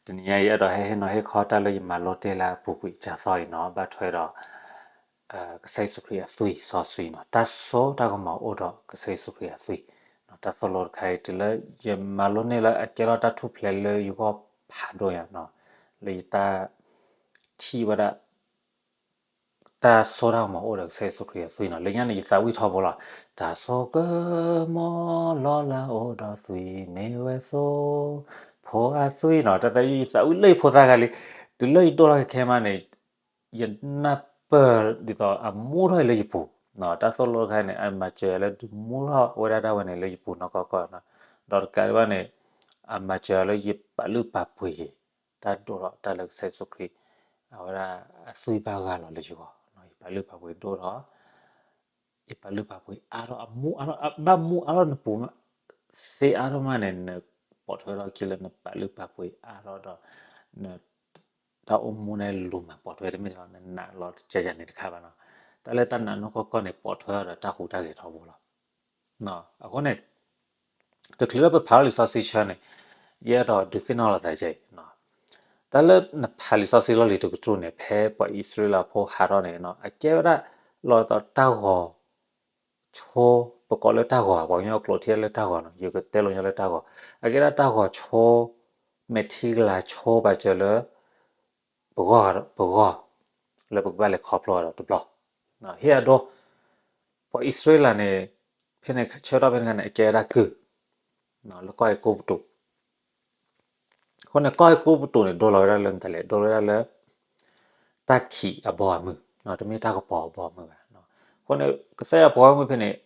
တနံၤညါအံၤ အဲၣ်ဒိးဟဲဟ့ၣ်နီၤဟ့ၣ်ခီတၢ်လၢယမၤလိတ့ၢ်လၢအပူၤကွံာ်စှၤသီအံၤနီၤ ဘၣ်ထွဲဒီး ကစၢ်ယ့ၣ်ၡူးခရံာ်အသွံၣ်စီဆှံနီၤ, တၢ်စိတၢ်ကမီၤအိၣ်ဒီးကစၢ်ယ့ၣ်ၡူးခရံာ်အသွံၣ်, တၢ်သိၣ်လိတခါအံၤ တုၤလၢယမၤလိန့ၢ်လၢအကဲထီၣ်တၢ်ထူၣ်ဖျဲးလၢယဂီၢ်ဖးဒိၣ်ညါနီၤ, လၢယတၢ်ထံၣ်ဝဲဒၣ် တၢ်စိတၢ်ကမီၤအိၣ်ဒီးကစၢ်ယ့ၣ်ၡူးခရံာ်အသွံၣ်နီၤ, လၢညါန့ၣ် ယသးဝံၣ်ထီဘိလီၤ, တၢ်စိကမီၤလီၤလးအိၣ်ဒီးသွံၣ် မ့ၢ်ဝဲသိဖိအသွံၣ်နီၤ, တၢ်သးဝံၣ်ယသးဝံၣ်လၢယဖိသၣ်ခါလံ, တုၤလၢယဒိၣ်ထီၣ်ခဲခဲမးန့ၣ် ယနၢ်ပၢၢ်ဒ်သိးအမူထီၣ်အံၤလၢယပူၤ, တၢ်သိၣ်လိတခါန့ၣ် အမၤစၢၤလၢဒုးမူထီၣ်ဝဲဒၣ်တၢ်ဝဲန့ၣ်လၢယပူၤနီၢ်ကီၢ်ကီၢ်, ဒီးတကးဒံးဘၣ်န့ၣ် အမၤစၢၤလၢယပာ်လုၢ်ပာ်ပှ့ၤက့ၤ တၢ်ဒိၣ်ထီၣ်တၢ်လၢကစၢ်ယ့ၣ်ၡူးခရံာ် အဝဲဒၣ်အသွံၣ်ဘၣ်ဂၤလီၤလၢယဂီၢ်, ယပာ်လုၢ်ပာ်ပှ့ၤဒိၣ်ထီၣ် ယပာ်လုၢ်ပာ်ပှ့ၤအါထီၣ်အမူအါထီၣ် ဘၣ်မူအါထီၣ်နပူၤ သ့အါထီၣ်မးန့ၣ် နပိာ်ထွဲထီၣ်ခံလၢနပာ်လုၢ်ပာ်ပှ့ၤအါထီၣ်ဒီး တၢ်အိၣ်မူန့ၣ်လူၤမၤပိာ်ထွဲတမ့ၢ်လီၤ, နနာ်လီၤကဲယၤန့ၣ်တခါဘၣ်နီၤ, တၢ်လၢတၢ်နာ်နီၢ်ကီၢ်ကီၢ်န့ၣ် ပိာ်ထွဲအီၤဒီးတၢ်ဟူးတၢ်ဂဲၤထီဘိလီၤ. အဃိန့ၣ် တချုးလၢပဖးလီၤလံာ်စီဆှံဆၢန့ၣ် ယအဲၣ်ဒိးဒုးသ့ၣ်နီၣ်လိာ်သးကဲအံၤ, တၢ်လၢနဖးလံာ်စီဆှံလီၢ်လံၤတကတြူၢ်န့ၣ် ဖဲပှၤအံၣ်စရ့လးဖိဟးထီၣ်န့ၣ် အကဲဝဲဒၣ်လီၤသးတၢ်ဂီၤဆိ ပကိးလၢတၢ်ဂီၤ ပှၤကညီကျိာ်ထံလၢတၢ်ဂီၤနီၤ, ယကတဲလိာ်ညီလၢတၢ်ဂီၤ, အကဲဒၣ်တၢ်ဂီၤဆိ မဲာ်ထံကလၤဆိပာ်စၢၤလၢ ပဂီၢ် ပဂီၢ် လၢပကဘၣ်လဲၤခီဖျိဒီးတဘျီ, ဟ့ၣ်အဒိ ပှၤအံၣ်စရ့လးန့ၣ် ဖဲန့ၣ်ဆၢကတီၢ်ဖဲန့ၣ်အခါန့ၣ် အကဲဝဲဒၣ်ကုၢ် လၢကီၢ်အဲၤကူပတူး, အဃိန့ၣ် ကီၢ်အဲၤကူပတူးန့ၣ် ဒိလီၤဝဲဒၣ်လၢမတၤလဲၣ်, ဒိလီၤဝဲဒၣ်လၢ တၢ်ခံးအဘီအမုၢ်, တမ့ၢ်တၢ်ကပီၤအဘီအမုၢ်ဘၣ်. အဃိန့ၣ် ကစၢ်ယွၤပှၤဂီၢ်မုၢ်ဖဲန့ၣ်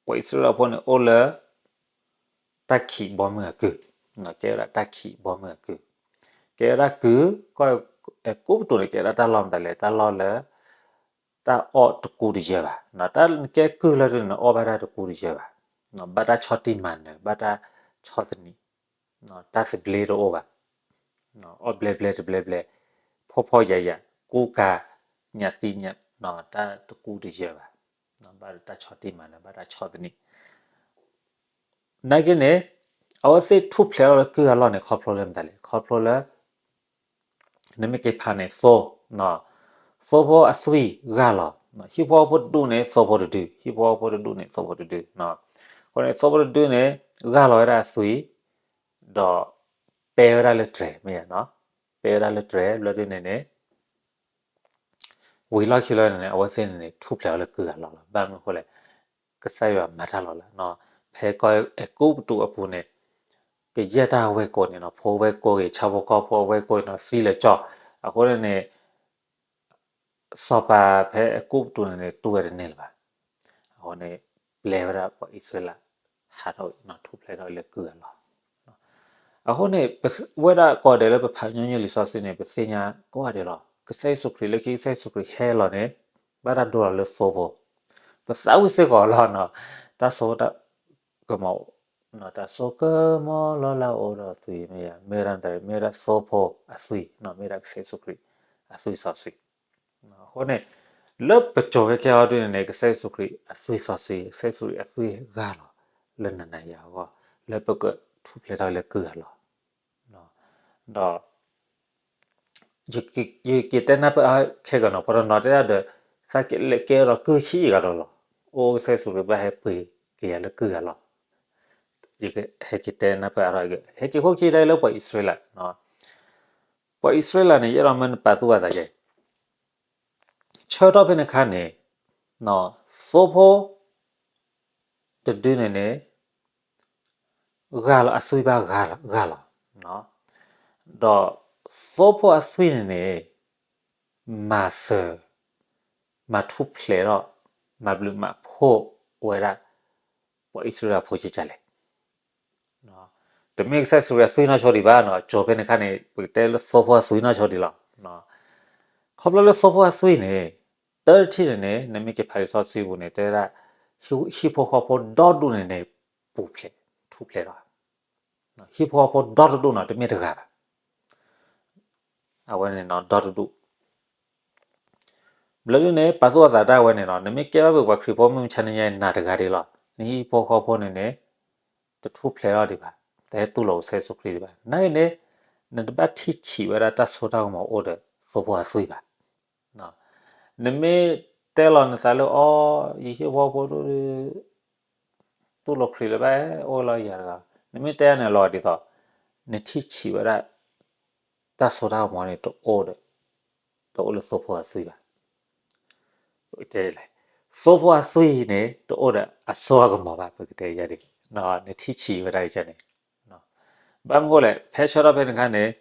ပှၤအံၣ်စရ့လးဖိန့ၣ်အိၣ်လၢ တၢ်ခံးဘီမုၢ်အကုၢ်, ကဲဝဲဒၣ်တၢ်ခံးဘီမုၢ်အကုၢ်, ကဲဝဲဒၣ်ကုၢ်, ကီၢ်အဲၤကူပတူးန့ၣ် ကဲဝဲဒၣ်တၢ်လီၢ်မတၤလဲၣ်, တၢ်လီၢ်လၢ တၢ်အီၣ်တကူတယၢၢ်ဘၣ်, တၢ်ကဲကုၢ်လၢဒ်န့ၣ် အီၣ်ဘၣ်တၢ်တကူတယၢၢ်ဘၣ်, ဘၣ်တၢ်ဆီၣ်တံၢ်မၤနၢၤ, ဘၣ်တၢ်ဆီၣ်သနံး, တၢ်သဘျ့တအိၣ်ဘၣ်, အီၣ်ဘျဲဘျဲတဘျဲဘျဲ, ဖှီၣ်ဖှီၣ်ယာ်ယာ်, ကူကၤ, ညၣ်သံညၣ်, တၢ်တကူတယၢၢ်ဘၣ်, ဘၣ်တၢ်ဆီၣ်တံၢ်မၤနၢၤ, ဘၣ်တၢ်ဆီၣ်သနံး နာ်က့န့ၣ် အဝဲသ့ၣ်ထူၣ်ဖျဲးထီၣ်လၢကုၢ်အလီၢ်န့ၣ် ခီဖျိလၢမတၤလဲၣ်, ခီဖျိလၢ နမ့ၢ်က့ၤဖးန့ၣ် သိ, သိဖိအသွံၣ်ဂၢ်လီၤ, ဟံၣ်ဖိဃီဖိတဒူၣ်န့ၣ် သိဖိတဒု, ဟံၣ်ဖိဃီဖိတဒူၣ်န့ၣ် သိဖိတဒု, အဃိန့ၣ် သိဖိတဒုန့ၣ် ဂၢ်လီၤဝဲဒၣ်အသွံၣ်, ဒီးပဲဝဲဒၣ်လၢတြဲၤ, မ့ၢ်ဧါ, ပဲဝဲဒၣ်လၢတြဲၤ ဘျီဒ်န့ၣ်န့ၣ် ဝံၤလီၢ်ခံလၢန့ၣ်န့ၣ် အဝဲသ့ၣ်န့ၣ်န့ၣ် ထူၣ်ဖျဲးအီၤလၢကုၢ်အလီၢ်လီၤ. ဘၣ်မနုၤအဃိလဲၣ်, ကစၢ်ယွၤမၤတၢ်လီၤလၢ ဖဲကီၢ်အဲၤကူပတူးအပူၤန့ၣ် ကယဲၢ်တၢ်ဝဲၢ်ကိးန့ၣ်နီၤ, ဖိဝဲၢ်ကိးဂ့ၤ, ဆၣ်ဖိကီၢ်ဖိအဝဲၢ်ကိးဂ့ၤနီၤ, သံလၢာ်ကၠီ, အဃိန့ၣ်န့ၣ် စီၤပၤဖဲအဲၤကူပတူးန့ၣ်န့ၣ် တူၢ်ဝဲတန့ၢ်လၢၤဘၣ်. အဃိန့ၣ် ပျဲဝဲဒၣ်ပှၤအံၣ်စရ့လး ဟးထီၣ်ဝဲနီၤ, ထူၣ်ဖျဲးထီၣ်ဝဲလၢကုၢ်အလီၢ် အဃိန့ၣ် ပဝဲဒၣ်ကိးဂၤဒဲးလၢပဖးညီနုၢ်လံာ်စီဆှံန့ၣ် ပသ့ၣ်ညါကိးဂၤဒဲးလီၤ. ကစၢ်ယ့ၣ်ၡူးခရံာ် လၢခံကစၢ်ယ့ၣ်ၡူးခရံာ်ဟဲလီၤန့ၣ် ဘၣ်တၢ်ဒိလီၤလၢသိဖိ, ပသးဝံၣ်စ့ၢ်ကီးလီၤနီၤ, တၢ်စိတၢ်ကမီၤ, တၢ်စိကမီၤလီၤလးအိၣ်ဒီးသွံၣ်မ့ၢ်ယါ, မ့ၢ်ဝဲဒၣ်တၢ် မ့ၢ်ဝဲဒၣ်သိဖိအသွံၣ်, မ့ၢ်ဝဲဒၣ်ကစၢ်ယ့ၣ်ၡူးခရံာ်အသွံၣ်စီဆှံ. အဃိန့ၣ် လၢပစိၤဝဲခဲအံၤဒ်န့ၣ်န့ၣ် ကစၢ်ယ့ၣ်ၡူးခရံာ်အသွံၣ်စီဆှံ, ကစၢ်ယ့ၣ်ၡူးခရံာ်အသွံၣ်ဂၢ်လီၤ လၢနၤနၤယၤအဂီၢ်, လၢပကထူၣ်ဖျဲးထီၣ်လၢကုၢ်အလီၢ်, ဒီး ယက့ၤတဲနၢ်ပၢၢ်အါခဲကနီၤ, ပှၤတနီၤတဲဒၣ်ဒီး သးကလဲၤကဲဒီးကုၢ်ဆံးဂၤဒီးလီၤ, အိၣ်ကစၢ်ယ့ၣ်ၡူးခရံာ်ဘၣ်ဟဲပှ့ၤက့ၤယၤလၢကုၢ်ဂၤလီၤ. ယကဟဲက့ၤတဲနၢ်ပၢၢ်အါထီၣ်, ဟဲက့ၤခိၣ်ခံဒၣ်လၢပှၤအံၣ်စရ့လး, ပှၤအံၣ်စရ့လးန့ၣ် ယအဲၣ်ဒိးမၢနပာ်သူၣ်ဘၣ်သးကဲ ဆၢကတီၢ်ဖဲန့ၣ်အခါန့ၣ် သိဖိ တဒုန့ၣ်န့ၣ် ဂၢ်လီၤ, အသွံၣ်ဘၣ်ဂၢ်လီၤ, ဒီးသိဖိအသွံၣ်န့ၣ်န့ၣ် မၤစၢၤ မၤထူၣ်ဖျဲးထီၣ် မၤဘျုးမၤဖှိၣ်ဝဲဒၣ် ပှၤအံၣ်စရ့လးဖိကကလဲၣ်. တမ့ၢ်ကစၢ်ယ့ၣ်ၡူးခရံာ်အသွံၣ်နီၢ်ဆိဒံးဘၣ်နီၤ, ကၠိၤဖဲန့ၣ်အခါန့ၣ် ပကတဲလၢသိဖိအသွံၣ်နီၢ်ဆိဒံးလီၤ. ခီဖျိလၢသိဖိအသွံၣ်န့ၣ် တၢ်တထံၣ်န့ၣ်န့ၣ် နမ့ၢ်က့ၤဖးလံာ်စီဆှံပူၤန့ၣ် တဲဝဲဒၣ် ဟံၣ်ဖိဃီဖိဒီတဒူၣ်န့ၣ်န့ၣ် ပူၤဖျဲး ထူၣ်ဖျဲးထီၣ်, ဟံၣ်ဖိဃီဖိဒီတဒူၣ်နီၤ, တမ့ၢ်တဂၤဘၣ်, အဝဲန့ၣ်နီၤ ဒီတဒူၣ် ဘျီဒ်န့ၣ် ပာ်သူၣ်ပာ်သးတၢ်ဝဲန့ၣ်နီၤ, နမ့ၢ်ကဲဘၣ်ပှၤခရံာ်ဖိမုၢ်မဆါတနံၤညါအံၤ နၤတဂၤဒံးလီၤ, နဟံၣ်ဖိဃီဖိန့ၣ်န့ၣ် တထူၣ်ဖျဲးထီၣ်ဒံးဘၣ်, တဟဲတူၢ်လိာ်ကစၢ်ယ့ၣ်ၡူးခရံာ်ဒံးဘၣ်. နာ်က့န့ၣ် နတဘၣ်ထံၣ်ဆံးဝဲဒၣ်တၢ်စိတၢ်ကမီၤအိၣ်ဒီးသိဖိအသွံၣ်ဘၣ်. နမ့ၢ်တဲလီၤနသးလၢအီၤ ယဟံၣ်ဖိဃီဖိဒိၣ်ဒိၣ် တူၢ်လိာ်ခရံာ်လၢၤဘၣ် အိၣ်လီၤယၤတဂၤ, နမ့ၢ်တဲန့ၣ်လီၤဒ်သိး နထံၣ်ဆံးဝဲဒၣ် တၢ်စိတၢ်ကမီၤန့ၣ် တအိၣ်ဒီး တအိၣ်လၢသိဖိအသွံၣ်ဘၣ်. သိဖိအသွံၣ်န့ၣ် တအိၣ်ဒီးအစိအကမီၤဘၣ် ပကတဲယၤဒ်, နထံၣ်ဆံးဝဲဒၣ်ကန့ၣ်, ဘၣ်မနုၤဃိလဲၣ် ဖဲဆၢကတီၢ်ဖဲန့ၣ်အခါန့ၣ်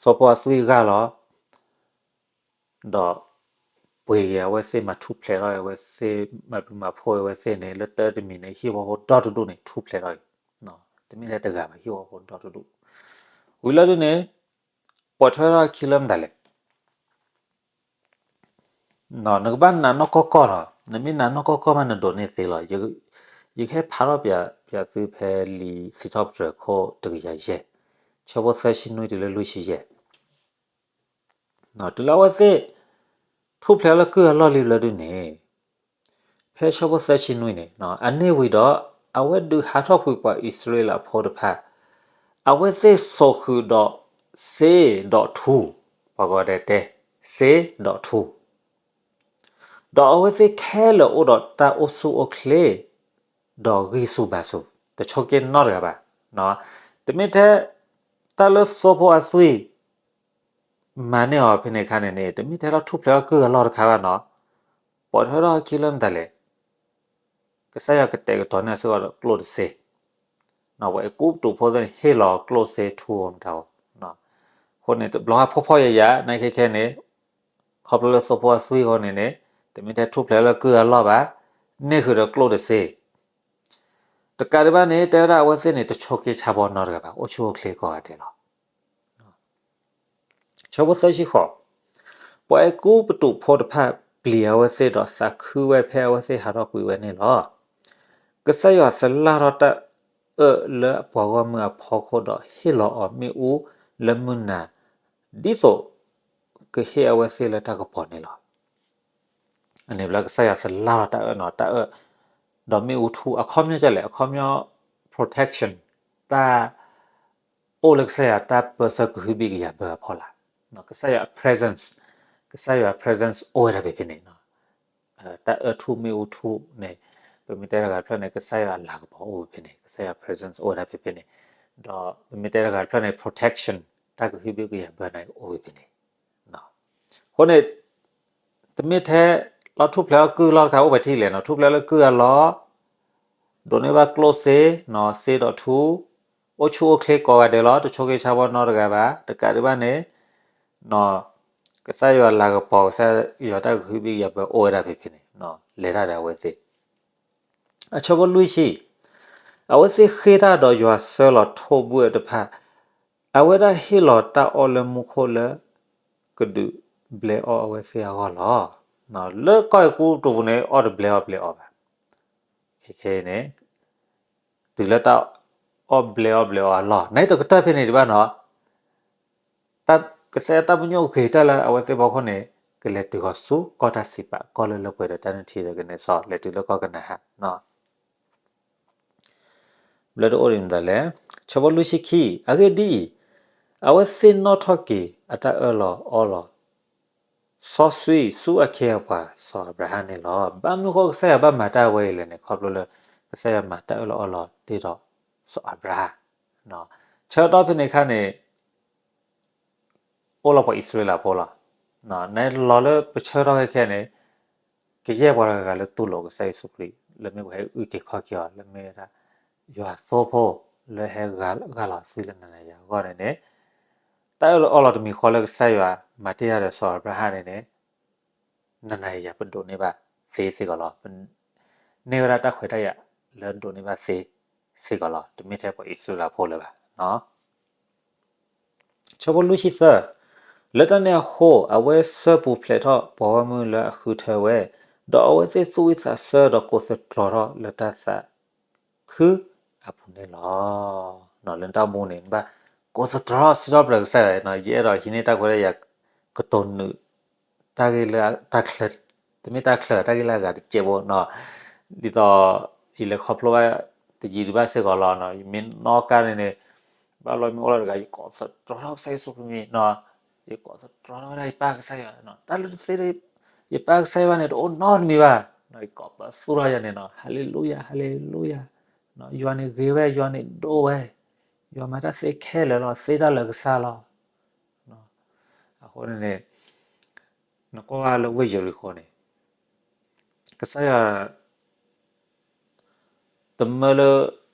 သိဖိအသွံၣ်ဂၢ်လီၤ ဒီး ပှ့ၤက့ၤအဝဲသ့ၣ် မၤထူၣ်ဖျဲးထီၣ်အဝဲသ့ၣ် မၤဘျုးမၤဖှိၣ်အဝဲသ့ၣ်န့ၣ် လၢတၢ်တမံၤန့ၣ် ဟံၣ်ဖိဃီဖိဒီတဒူၣ်န့ၣ် ထူၣ်ဖျဲးထီၣ်အံၤ, တမ့ၢ်ထဲတဂၤဘၣ် ဟံၣ်ဖိဃီဖိဒီတဒူၣ်, ဝံၤလီၤဒုန့ၣ် ပိာ်ထွဲထီၣ်အခံလၢမတၤလဲၣ်. နကဘၣ်နာ်နီၢ်ကီၢ်ကီၢ်လီၤ, နမ့ၢ်နာ်နီၢ်ကီၢ်ကီၢ်မး နဒိးန့ၢ်သ့လီၤ. ယကဟဲဖးထီၣ်ပျးသုဖဲလံာ်စံးထီၣ်ပတြၢၤခိၣ်တကယၤယဲၢ်, ဆၢဖိသၢဆံနွံတုၤလၢလွံၢ်ဆံယဲၢ်, တုၤလၢအဝဲသ့ၣ် ထူၣ်ဖျဲးလၢကုၢ်အလီၢ်လံဘျီဒုန့ၣ် ဖဲဆၢဖိသၢဆံနွံန့ၣ် အန့ၣ်ဝံၤဒီး အဝဲဒုးဟးထီၣ်ကွံာ်ပှၤအံၣ်စရ့လးဖိတဖၣ်, အဝဲသ့ၣ်စိာ်ဃုာ်ဒီးစ့ဒီးထူ, ပှၤကိးဂၤဒဲးတဲ, စ့ဒီးထူ, ဒီးအဝဲသ့ၣ်ခဲလၢာ်အိၣ်ဒီးတၢ်အိၣ်ဆူၣ်အိၣ်ချ့, ဒီးဂံၢ်ဆူၣ်ဘါဆူၣ်, တဆိးက့နီတဂၤဘၣ်. တမ့ၢ်ထဲ တၢ်လၢသိဖိအသွံၣ် မၤန့ၢ်အီၤဖဲန့ၣ်အခါန့ၣ်န့ၣ် တမ့ၢ်ထဲလီၤထူၣ်ဖျဲးထီၣ်ကုၢ်အလီၢ်တခါဘၣ်နီၤ, ပိာ်ထွဲထီၣ်အခံလၢမတၤလဲၣ်. ကစၢ်ယွၤကတဲာ်ကတီၤန့ၢ်အီၤစ့ၢ်ကီးဒီးကျိၣ်တစ့, ပှၤအဲၤကူပတူးဖိသ့ၣ်န့ၣ် ဟ့ၣ်လီၤကျိၣ်စ့ထူအီၤမတၤအီၤ, အဃိန့ၣ် တဘျီဟးဖှီၣ်ဖှီၣ်ယာ်ယာ် နာ်က့ခဲန့ၣ် ခီဖျိလၢသိဖိအသွံၣ်အဃိန့ၣ်န့ၣ် တမ့ၢ်ထဲထူၣ်ဖျဲးလၢကုၢ်အလီၢ်ဘၣ်, န့ၢ်ဃုာ်ဒီးကျိၣ်တစ့ တကးဒံးဘၣ်န့ၣ် တဲဝဲဒၣ်အဝဲသ့ၣ်န့ၣ် တဆိးက့ဆါဘီနီတဂၤဘၣ်, အိၣ်ဆူၣ်အိၣ်ချ့ကိးဂၤဒဲးလီၤ. ဆၢဖိသၢဆံဃိး, ပှၤအဲၤကူပတူးဖိတဖၣ်ပျံၤအဝဲသ့ၣ်ဒီးသးခုဝဲဖဲအဝဲသ့ၣ်ဟးထီၣ်ကွံာ်ဝဲန့ၣ်လီၤ. ကစၢ်ယွၤသလၣ်ထီၣ်တၢ်အၢၣ်လၢပှၤဂီၢ်မုၢ်အဖီခိၣ်ဒီးဟ့ၣ်လီၤအီၤမ့ၣ်အူလၢမုၢ်နၤ ဒ်သိးကဟ့ၣ်အဝဲသ့ၣ်လၢတၢ်ကပီၤန့ၣ်လီၤ. အန့ၣ်ဘျီကစၢ်ယွၤသလၣ်ထီၣ်တၢ်အၢၣ်နီၤ, တၢ်အၢၣ် ဒီးမ့ၣ်အူထူ အခီပညီဒ်လဲၣ်, အခီပညီ protection, တၢ် အိၣ်လၢကစၢ်ယွၤတၢ်ပၢဆှၢကဟုဘံၣ်ကယာ်ဘၢအဖီလာ်, ကစၢ်ယွၤ presence, ကစၢ်ယွၤ presence အိၣ်ဝဲဒၣ်ဖဲဖဲန့ၣ်, တၢ်အၢၣ်ထူမ့ၣ်အူထူန့ၣ် ပမ့ၢ်တဲတဂၤတဖျၢၣ်န့ၣ် ကစၢ်ယွၤလၤကပီၤအိၣ်ဝဲဖဲန့ၣ်, ကစၢ်ယွၤ presence အိၣ်ဝဲဒၣ်ဖဲဖဲန့ၣ်, ဒီးပမ့ၢ်တဲတဂၤတဖျၢၣ်န့ၣ် protection, တၢ်ကဟုဘံၣ်ကယာ်ဘၢန့ၣ်အိၣ်ဝဲဖဲန့ၣ်. အဃိန့ၣ် တမ့ၢ်ထဲလီၤထူၣ်ဖျဲးလၢကုၢ်အလီၢ်တခါ အိၣ်ပထံၣ်လဲၣ်နီၤ, ထူၣ်ဖျဲးလၢကုၢ်အလီၢ်, ဒိးန့ၢ်ဘၣ်ကျိၣ်စ့, စ့ဒီးထူ, အိၣ်ဆူၣ်အိၣ်ချ့ကိးဂၤဒဲးလီၤ, တဆိးက့ဆါဘီနီတဂၤဘၣ်, တကးဒံးဘၣ်န့ၣ် ကစၢ်ယွၤလၤကပီၤ ကစၢ်ယွၤတၢ်ကဟုဘံၣ်ကယာ်ဘၢအိၣ်ဝဲဒၣ်ဖဲဖဲန့ၣ်, လဲၤတၢ်ဒီးအဝဲသ့ၣ် အဆၢဖိလွံၢ်ဆံ, အဝဲသ့ၣ်ဃ့ၢ်တၢ်ဒီးယွၤဆှၢလီၤထိၣ်ဘှၢၣ်တဖၣ်, အဝဲဒၣ်ဟ့ၣ်လီၤတၢ်အီၣ်လၢမူခိၣ်လၢ ကဒုးဘျဲးအီၣ်အဝဲသ့ၣ်အဂီၢ်လီၤ. လၢကီၢ်အဲၤကူပတူးပူၤန့ၣ် အီၣ်တဘျဲးအီၣ်ဘျဲးအီဘၣ်. ခဲခဲအံၤန့ၣ် တုၤလၢတၢ်အီၣ်ဘျဲးအီၣ်ဘျဲးအီအလီၢ်, နတကတၢၢ်ဖဲန့ၣ်ဒံးဘၣ်နီၤ ကစၢ်ယွၤတၢ်ပညိၣ်ဂ့ၤတၢ်လၢအဝဲသ့ၣ်ဖီခိၣ်န့ၣ် ကလဲၤတုၤဃီၤဆူကီၢ်တၢ်စံးပာ် ကီၢ်လၢလၢပှဲၤဒီးတၢ်နုၢ်ထံဒီးကနဲစီ လဲၤတုၤလၢကီၢ်ကနၤဧၣ်. ဘျၢတအိၣ်ဒံးမတၤလဲၣ်. ဆၢဖိလွံၢ်ဆံခံ, အဂ့ၢ်ဒ်အံၤ, အဝဲသ့ၣ်နီၣ်ထီၣ်က့ၤအတၢ်အၢၣ်လီၤအီလီၤ စီဆှံဆူအခ့အပှၤစီၤအၤဘြၤဟၣ်န့ၣ်လီၤ. ဘၣ်မနုၤဃိကစၢ်ယွၤဘၣ်မၤတၢ်ဝဲအံၤလဲၣ်န့ၣ် ခီဖျိလၢ ကစၢ်ယွၤမၤတၢ်အၢၣ်လီၤအီလီၤတ့ၢ်ဒီးစီၤအၤဘြၤဟၣ်. ဆၢကတီၢ်ဖဲန့ၣ်အခါန့ၣ် အိၣ်လီၤပှၤအံၣ်စရ့လးဖိလီၤ. နလီၤလၢပဆၢကတီၢ်ခဲခဲန့ၣ် ကယဲၢ်ပှၤတဂၤဂၤလၢတူၢ်လိာ်ကစၢ်ယ့ၣ်ၡူးခရံာ် လၢမ့ၢ်ပှၤဟဲအုၣ်က့ၤခီၣ်က့ၤအီၤ လၢမ့ၢ်ဝဲဒၣ် ယွၤသိဖိ လၢဟဲဂၢ်လီၤသွံၣ်လၢနၤနၤယၤအဂီၢ်န့ၣ်န့ၣ် တၢ်အၢၣ်လီၤအီလီၤတမံၤဃီလၢကစၢ်ယွၤမၤတ့ၢ်တၢ်ဒီးစီၤအၤဘြၤဟၣ်န့ၣ်န့ၣ် နၤနၤယၤယၤပဒိးန့ၢ်ဘၣ်သ့စ့ၢ်ကီးလီၤ. ပန့ၢ်ဝဲဒၣ်တၢ်ခွဲးတၢ်ယာ်လၢဒိးန့ၢ်ဘၣ်သ့စ့ၢ်ကီးလီၤ. တမ့ၢ်ထဲပှၤအံၣ်စရ့လးဖိလၢၤဘၣ်. ဆၢဖိလွံၢ်ဆံသၢ, လၢတၢ်န့ၣ်အဃိ အဝဲဆၢပူၤဖျဲးထီၣ်ပှၤဂီၢ်မုၢ်လၢအဃုထၢဝဲ, ဒီးအဝဲသ့ၣ်သူၣ်ဝံၣ်သးစၢ်ဒီးကိးသတြီၤထီၣ်လၢတၢ်သးခုအပူၤန့ၣ်လီၤ. လၢတၢ်မူန့ၣ် ဘၣ်ကိးသတြီၤထီၣ်စံးထီၣ်ပတြၢၤကစၢ်ယွၤ, ယအဲၣ်ဒိးဟံးန့ၢ်တၢ်ခွဲးတၢ်ယာ် ကတိၤနုာ် တၢ်ဂ့ၢ်လၢတၢ်ချၢ, တမ့ၢ်တၢ်ချၢ တၢ်ဂ့ၢ်လၢအဂၤတစဲးဖိ, ဒ်သိး ယလဲၤခီဖျိဘၣ်တယံာ်ဒံးဘၣ်စ့ၢ်ကီးလီၤ. ယမ့ၢ်နီၣ်ကါန့ၣ်န့ၣ် ဘၣ်လီၤမ့ၢ်အိၣ်လီၤတဂၤ ယကိးသတြီထီၣ်ကစၢ်ယ့ၣ်ၡူးခရံာ်မံၤ, ယကိးသတြီထီၣ်ဝဲဒၣ်ယပၢ်ကစၢ်ယွၤ, တၢ်လၢတသ့ ယပၢ်ကစၢ်ယွၤန့ၣ် တအိၣ်နီတမံၤဘၣ်, ယကိးပသူထီၣ်ယၤန့ၣ်နီၤ, ဟါလ့လူယၤ, ဟါလ့လူယၤ, ယွၤန့ၣ်ဂ့ၤဝဲ, ယွၤန့ၣ်ဒိၣ်ဝဲ, ယွၤမၤတၢ်သ့ခဲလၢာ်လီၤ, သ့တၢ်လၢာ်ကစၢ်လီၤ. အဃိန့ၣ်န့ၣ် နကွၢ်လၢဝ့ၢ်ယရံၤဃိန့ၣ် ကစၢ်ယွၤ တမၢလၢ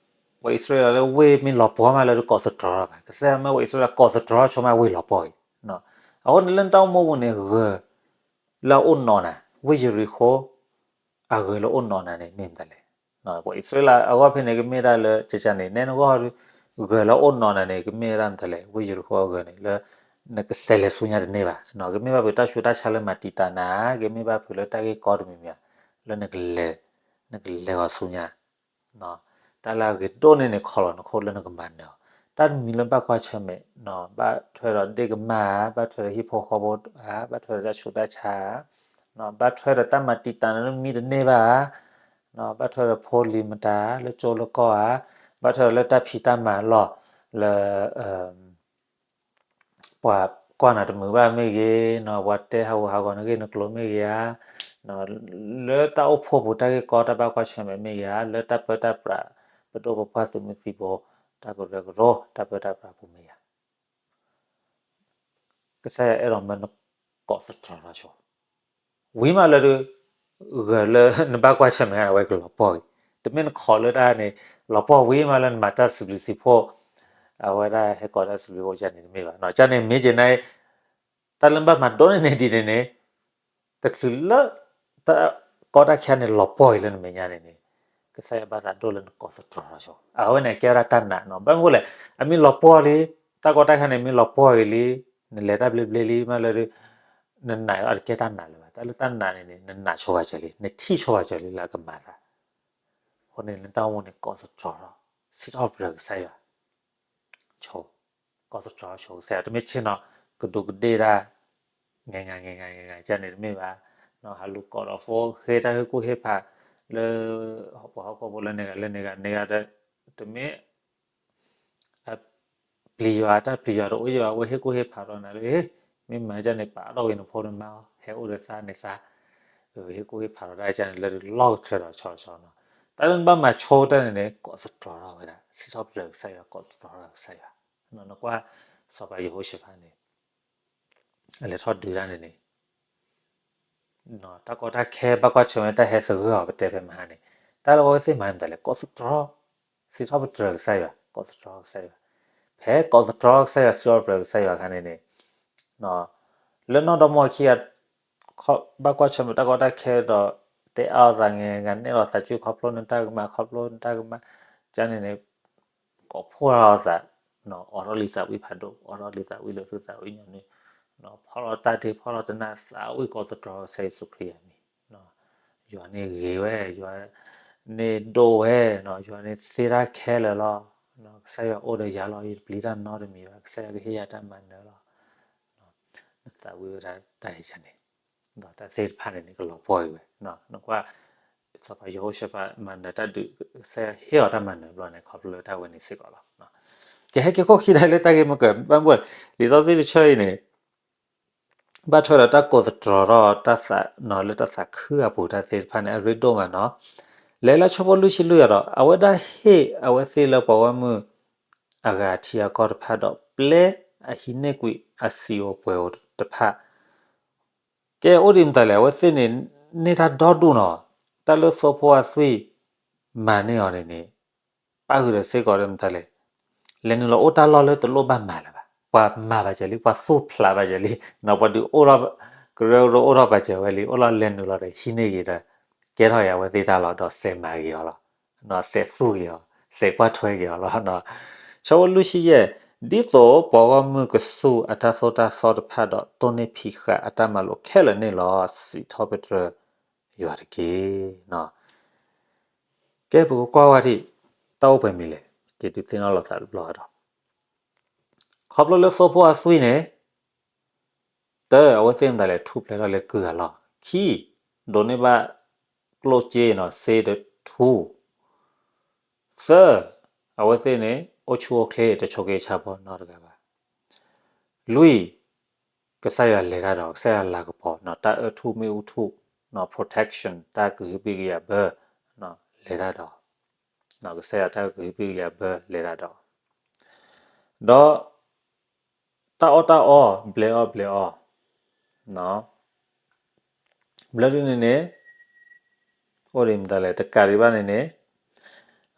ပှၤအံၣ်စရ့လးလၢဝ့ၢ်မ့ၢ်လီၤပှီၢ်မးလၢတကိးသတြီထီၣ်ဘၣ်. ကစၢ်ယွၤမၢဝဲအံၣ်စရ့လးကိးသတြီထီၣ်ဆိမးဝ့ၢ်လီၤပှီၢ်အံၤ. အဃိန့ၣ်လၢနတၢ်အိၣ်မူပူၤန့ၣ် ဂၢၤလၢအအိၣ်နီၢ်နၤ, ဝ့ၢ်ယရံၤဃိ အဂၢၤလၢအအိၣ်နီၢ်နၤန့ၣ် မ့ၢ်မတၤလဲၣ်. ပှၤအံၣ်စရ့လးအဂီၢ်ဖဲန့ၣ် ကမ့ၢ်ဒၣ်လၢ ကကန့ၣ် နဲနဂီၢ် ဂၢၤလၢအအိၣ်နီၢ်နၤန့ၣ် ကမ့ၢ်ဝဲဒၣ်မတၤလဲၣ်, ဝ့ၢ်ယရံၤဃိအဂၢၤန့ၣ် လၢ နကစဲးလဲၤဆူညါတန့ၢ်ဘၣ်, ကမ့ၢ်ဘၣ်ဖုးတၢ်ဆူးတၢ်ဆါလၢမၤတံာ်တာ်နၤ, ကမ့ၢ်ဘၣ်ဖုးလၢတၢ်ဂ့ၢ်ကီတမံၤမံၤဧါ, လၢ နကလဲၤဂီၤဆူညါ တၢ်လၢအဂ့ၤဒိၣ်န့ၢ်န့ၣ် ခီလီၤနခိၣ်လၢနကမၤနၢၤအီၤ, တၢ်တမံၤလၢဘၣ်ကွၢ်ဆၢၣ်မဲာ်, ဘၣ်ထွဲဒီးဒ့ၣ်ကမၢ်ဧါ, ဘၣ်ထွဲဒီးဟံၣ်ဖိဃီဖိဧါ, ဘၣ်ထွဲဒီးတၢ်ဆူးတၢ်ဆါဧါ, ဘၣ်ထွဲဒီးတၢ်မၤတံာ်တာ်နၤလၢမံတန့ၢ်ဘၣ်ဧါ, ဘၣ်ထွဲဒီးဖိလံၤမတၤလၢကၠိလၢကီၢ်ဧါ, ဘၣ်ထွဲဒီးလၢတၢ်ဖံးတၢ်မၤလီၢ်လၢ ပှၤကွၢ်နၤတမုာ်ဘၣ်မ့ၢ်ဂ့ၤ, ပှၤတဲဟးဂူာ်ဟးဂီၤနဂ့ၢ်နကျိၤမ့ၢ်ဂ့ၤဧါ, လၢတၢ်အိၣ်ဖှိၣ်ပူၤတၢ်ဂ့ၢ်ကီတၢ်ဘၣ်ကွၢ်ဆၢၣ်မဲာ်မ့ၢ်ဂ့ၤဧါ, လၢတၢ်ပၢတၢ်ပြး ပဒိၣ်ပပှၢ်သုးမုၢ်သံၣ်ဘိ တၢ်ကရၢကရိ တၢ်ပၢတၢ်ပြးပူၤမ့ၢ်ဂ့ၤဧါ ကစၢ်ယွၤအဲၣ်ဒိးမၢနကိးသတြီထီၣ်ဆိ, ဝံၤမးလၢဒုး ဂၢၤလၢနဘၣ်ကွၢ်ဆၢၣ်မဲာ်ဝဲကလီၤပှီၢ်အံၤ, တမ့ၢ်နခိးလၢတၢ်န့ၣ် လီၤပှီၢ်ဝံၤမးလၢနမၤတၢ်စံးဘျုးစံးဖှိၣ်, အဝဲဒၣ်ဟဲကိးတၢ်စံးဘျုးအိၣ်ကန့ၣ်တမ့ၢ်ဘၣ်, ကန့ၣ်မ့ၢ်က့ၤန တၢ်လၢနဘၣ်မၤဒိၣ်န့ၢ်န့ၢ်ဒ်န့ၣ်န့ၣ် တချုးလၢ တၢ်ကီတၢ်ခဲန့ၣ်လီၤပှီၢ်အံၤလၢနမဲာ်ညါန့ၣ်န့ၣ် ကစၢ်ယွၤဘၣ်သးဒိၣ်လၢနကိးသတြီထီၣ်ဆိ, အဝဲန့ၣ်ကဲဝဲဒၣ်တၢ်နာ်နီၤ, ဘၣ်မနုၤလဲၣ်, အမ့ၢ်လီၤပှီၢ်လံ, တၢ်ကီတၢ်ခဲန့ၣ်မ့ၢ်လီၤပှီၢ်အံၤလံ, နလဲၤတၢ်ဘျ့ဘျ့လံမးလၢဒုး နနာ်အီၤတကဲတၢ်နာ်လၢၤဘၣ်, တၢ်လၢတၢ်နာ်န့ၣ်န့ၣ် နနာ်ဆိဘၣ်စၢၤလံ, နထံၣ်ဆိဘၣ်စၢၤလံလၢအကမၤသး, အဃိန့ၣ်လၢနတၢ်အိၣ်မူန့ၣ် ကိးသတြီထီၣ်, စံးထီၣ်ပတြၢၤကစၢ်ယွၤ ဆိ, ကိးသတြီဆိကစၢ်ယွၤ, တမ့ၢ်ဆ့ၣ်နီၤ ကဒူးကဒ့ၣ်တၢ် ငဲၤငၤငဲၤငၤငဲၤငၤကန့ၣ်တမ့ၢ်ဘၣ်, ဟးလူၤကိးဒီးဖိ ဃ့တၢ်ဟ့ၣ်ကူၣ်ဟ့ၣ်ဖး လၢ ဟီၣ်ပှၤဟီၣ်ခိၣ်ဖိလၢန့ၣ်ဂၤလၢန့ၣ်ဂၤန့ၣ်ဂၤဒီး တမ့ၢ် ပျံၤယွၤ တၢ်ပျံၤယွၤတအိၣ်ယဘၣ် အဝဲဟ့ၣ်ကူၣ်ဟ့ၣ်ဖးဒီးနၤလၢ မ့ၢ်မၤကန့ၣ် ပာ်ထီၣ်က့ၤနဖိနမါအီၤ ဟဲအိၣ်ဒီးသးန့ၣ်သး, ဟ့ၣ်ကူၣ်ဟ့ၣ်ဖးဒီးတၢ်ကန့ၣ် လၢလီၢ်ကတြၢၤဒီးဆီဆီနီၤ, တၢ်လၢနဘၣ်မၤဆိတၢ်န့ၣ်န့ၣ် ကိးသတြီထီၣ်ဝဲဒၣ် စံးထီၣ်ပတြၢၤကစၢ်ယွၤ ကိးသတြီထီၣ်ကစၢ်ယွၤ, နကွၢ် စီၤပၤယဟိၤၡဖးန့ၣ် အလဲၤထီၣ်ဒုးတၢ်န့ၣ်န့ၣ် တၢ်ကီတၢ်ခဲဘၣ်ကွၢ်ဆၢၣ်မဲာ်တၢ်ဟဲသဂၢၢ်အီၤ ပတဲဖဲမဟါန့ၣ်, တၢ်လၢအဝဲသ့ၣ်မၤမတၤလဲၣ် ကိးသတြီ, စံးထီၣ်ပတြၢၤကစၢ်ယွၤ ကိးသတြီကစၢ်ယွၤ, ဖဲကိးသတြီကစၢ်ယွၤ စံးထီၣ်ပတြၢၤကစၢ်ယွၤအခါန့ၣ်န့ၣ် လၢနီၢ်ဒီမါဝၤခံဂၤ ဘၣ်ကွၢ်ဆၢၣ်မဲာ်တၢ်ကီတၢ်ခဲဒီး တဲအါလိာ်သး နဲနဲလိာ်သးစု ခီဖျိနတၢ်ကမၣ် ခီဖျိနတၢ်ကမၣ် ကန့ၣ်န့ၣ် ကိးဖှိၣ်လိာ်သး အိးထီၣ်လံသးဝံၣ်ဖးဒိၣ် အိးထီၣ်လံသးဝံၣ်လၢသူၣ်သးဝံၣ်ညီနုၢ် ဖီၣ်လီၤတၢ်ဒ့ ဖီၣ်လီၤတနၢ်သးဝံၣ်ကိးသတြီကစၢ်ယ့ၣ်ၡူးခရံာ်အမံၤ, ယွၤန့ၣ်ဂ့ၤဝဲ ယွၤန့ၣ်ဒိၣ်ဝဲ ယွၤန့ၣ်သ့တၢ်ခဲလၢာ်လီၤ, ကစၢ်ယွၤအိၣ်ဒီးယၤလီၤ ယတပျံၤတၢ်နီတမံၤဘၣ် ကစၢ်ယွၤကဟ့ၣ်ယၤတၢ်မၤနၢၤလီၤ နသးဝံၣ်ဝဲဒၣ်တၢ်အံၤန့ၣ် ဒီးတၢ်သ့ၣ်တဖၣ်န့ၣ်န့ၣ် ကလီၤပှီၢ်အံၤဝဲ, နကွၢ် စီၤပၤယဟိၤၡဖးမၤနၢၤတၢ်ဒုး ကစၢ်ယွၤဟ့ၣ်အီၤတၢ်မၤနၢၤဘျီန့ၣ် ခီဖျိလၢတၢ်ဝဲန့ၣ်စ့ၢ်ကီးလီၤ. ကဟဲက့ၤခိၣ်ခံဒၣ်လၢတၢ်ဂ့ၢ်မ့ၢ်က ဘၣ်မနုၤ လံာ်စီဆှံတဆၢအံၤန့ၣ် ဘၣ်ထွဲဒီးတၢ်ကိးသတြီထီၣ်တၢ်သးနီၤ လၢတၢ်သးခုအပူၤတၢ်သ့ၣ်တဖၣ်န့ၣ် အရ့ဒိၣ်မးနီၤ, လဲၤလၢဆၢဖိလွံၢ်ဆံလွံၢ်အံၤဒီး အဝဲဒၣ်ဟ့ၣ်အဝဲသ့ၣ်လၢပှၤဂီၢ်မုၢ် အဂၤထံအကီၢ်တဖၣ်ဒီး ပျဲအဟံးန့ၢ်ကွံာ်အစံာ်ဧိၤပှဲၤဧိၤတဖၣ် ကဲ အိၣ်ဒံးမတၤလဲၣ် အဝဲသ့ၣ်န့ၣ် န့ၢ်တၢ်ဒီဒူၣ်နီၤ, တၢ်လၢသိဖိအသွံၣ်မၤန့ၢ်အီၤန့ၣ်န့ၣ် ပၣ်ဃုာ်ဒီးစ့ၢ်ကီးဒီးမတၤလဲၣ်, လဲၤနုာ်လီၤအိၣ်တၢ်လီၢ်လၢတလိၣ်ဘၣ်မၤလၢၤဘၣ်, ပှၤမၤဘၣ်စၢၤလံ ပှၤသူၣ်ဖျးဘၣ်စၢၤလံ, ပှၤဒုးအိၣ်ထီၣ် ကရၢကရိအိၣ်ထီၣ်ဘၣ်စၢၤဝဲလံ, အိၣ်လီၤလဲၤနုာ်လီၤဒီးဟံးန့ၢ်က့ၤဒီး ကဲထီၣ်က့ၤအဝဲသ့ၣ်တၢ်လီၢ်ဒီးစဲးမၤက့ၤအီၤလီၤ, စဲးသူၣ်က့ၤအီၤ, စဲးကွၢ်ထွဲက့ၤအီၤလီၤ. ဆၢဖိလွံၢ်ဆံယဲၢ်, ဒ်သိးပှၤဂီၢ်မုၢ်ကစူၢ်အတၢ်သိၣ်တၢ်သီတဖၣ်ဒီး တိၢ်န့ၢ်ဖံးဃာ်အတၢ်မၤလိာ်ခဲလၢာ်န့ၣ်လီၤ. စံးထီၣ်ပတြၢၤယွၤတက့ၢ်. ကဲ ပကကွၢ်ဝဲဒၣ် တၢ်အိၣ်ပှဲၤမံၤလဲၣ်, က့ၤဒုးသ့ၣ်နီၣ်လိာ်သးတဘျီဒီး ခီဖျိလၢသိဖိအသွံၣ်န့ၣ် တၢ် အဝဲသ့ၣ်မတၤလဲၣ် ထူၣ်ဖျဲးထီၣ်လၢကုၢ်အလီၢ်, ခံ ဒိးန့ၢ်ဘၣ်ကျိၣ်စ့နီၤ စ့ဒီးထူ, သၢ အဝဲသ့ၣ်န့ၣ် အိၣ်ဆူၣ်အိၣ်ချ့တဆိးက့ဆါဖိနီတဂၤဘၣ်. လွံၢ်, ကစၢ်ယွၤလဲၤတၢ်ဒီး ကစၢ်ယွၤလၤကပီၤ တၢ်အၢၣ်ထူၣ်မ့ၣ်အူထူၣ် protection တၢ်ကဟုကယာ်ဘၢ လဲၤတၢ်ဒီး ကစၢ်ယွၤတၢ်ကဟုကယာ်ဘၢလဲၤတၢ်ဒီး ဒီး တၢ်အီၣ်တၢ်အီ ဘျဲအီၣ်ဘျဲအီ ဘျၢဒုန့ၣ်န့ၣ် အိၣ်ဒံးမတၤလဲၣ် တကးဒံးဘၣ်န့ၣ်န့ၣ်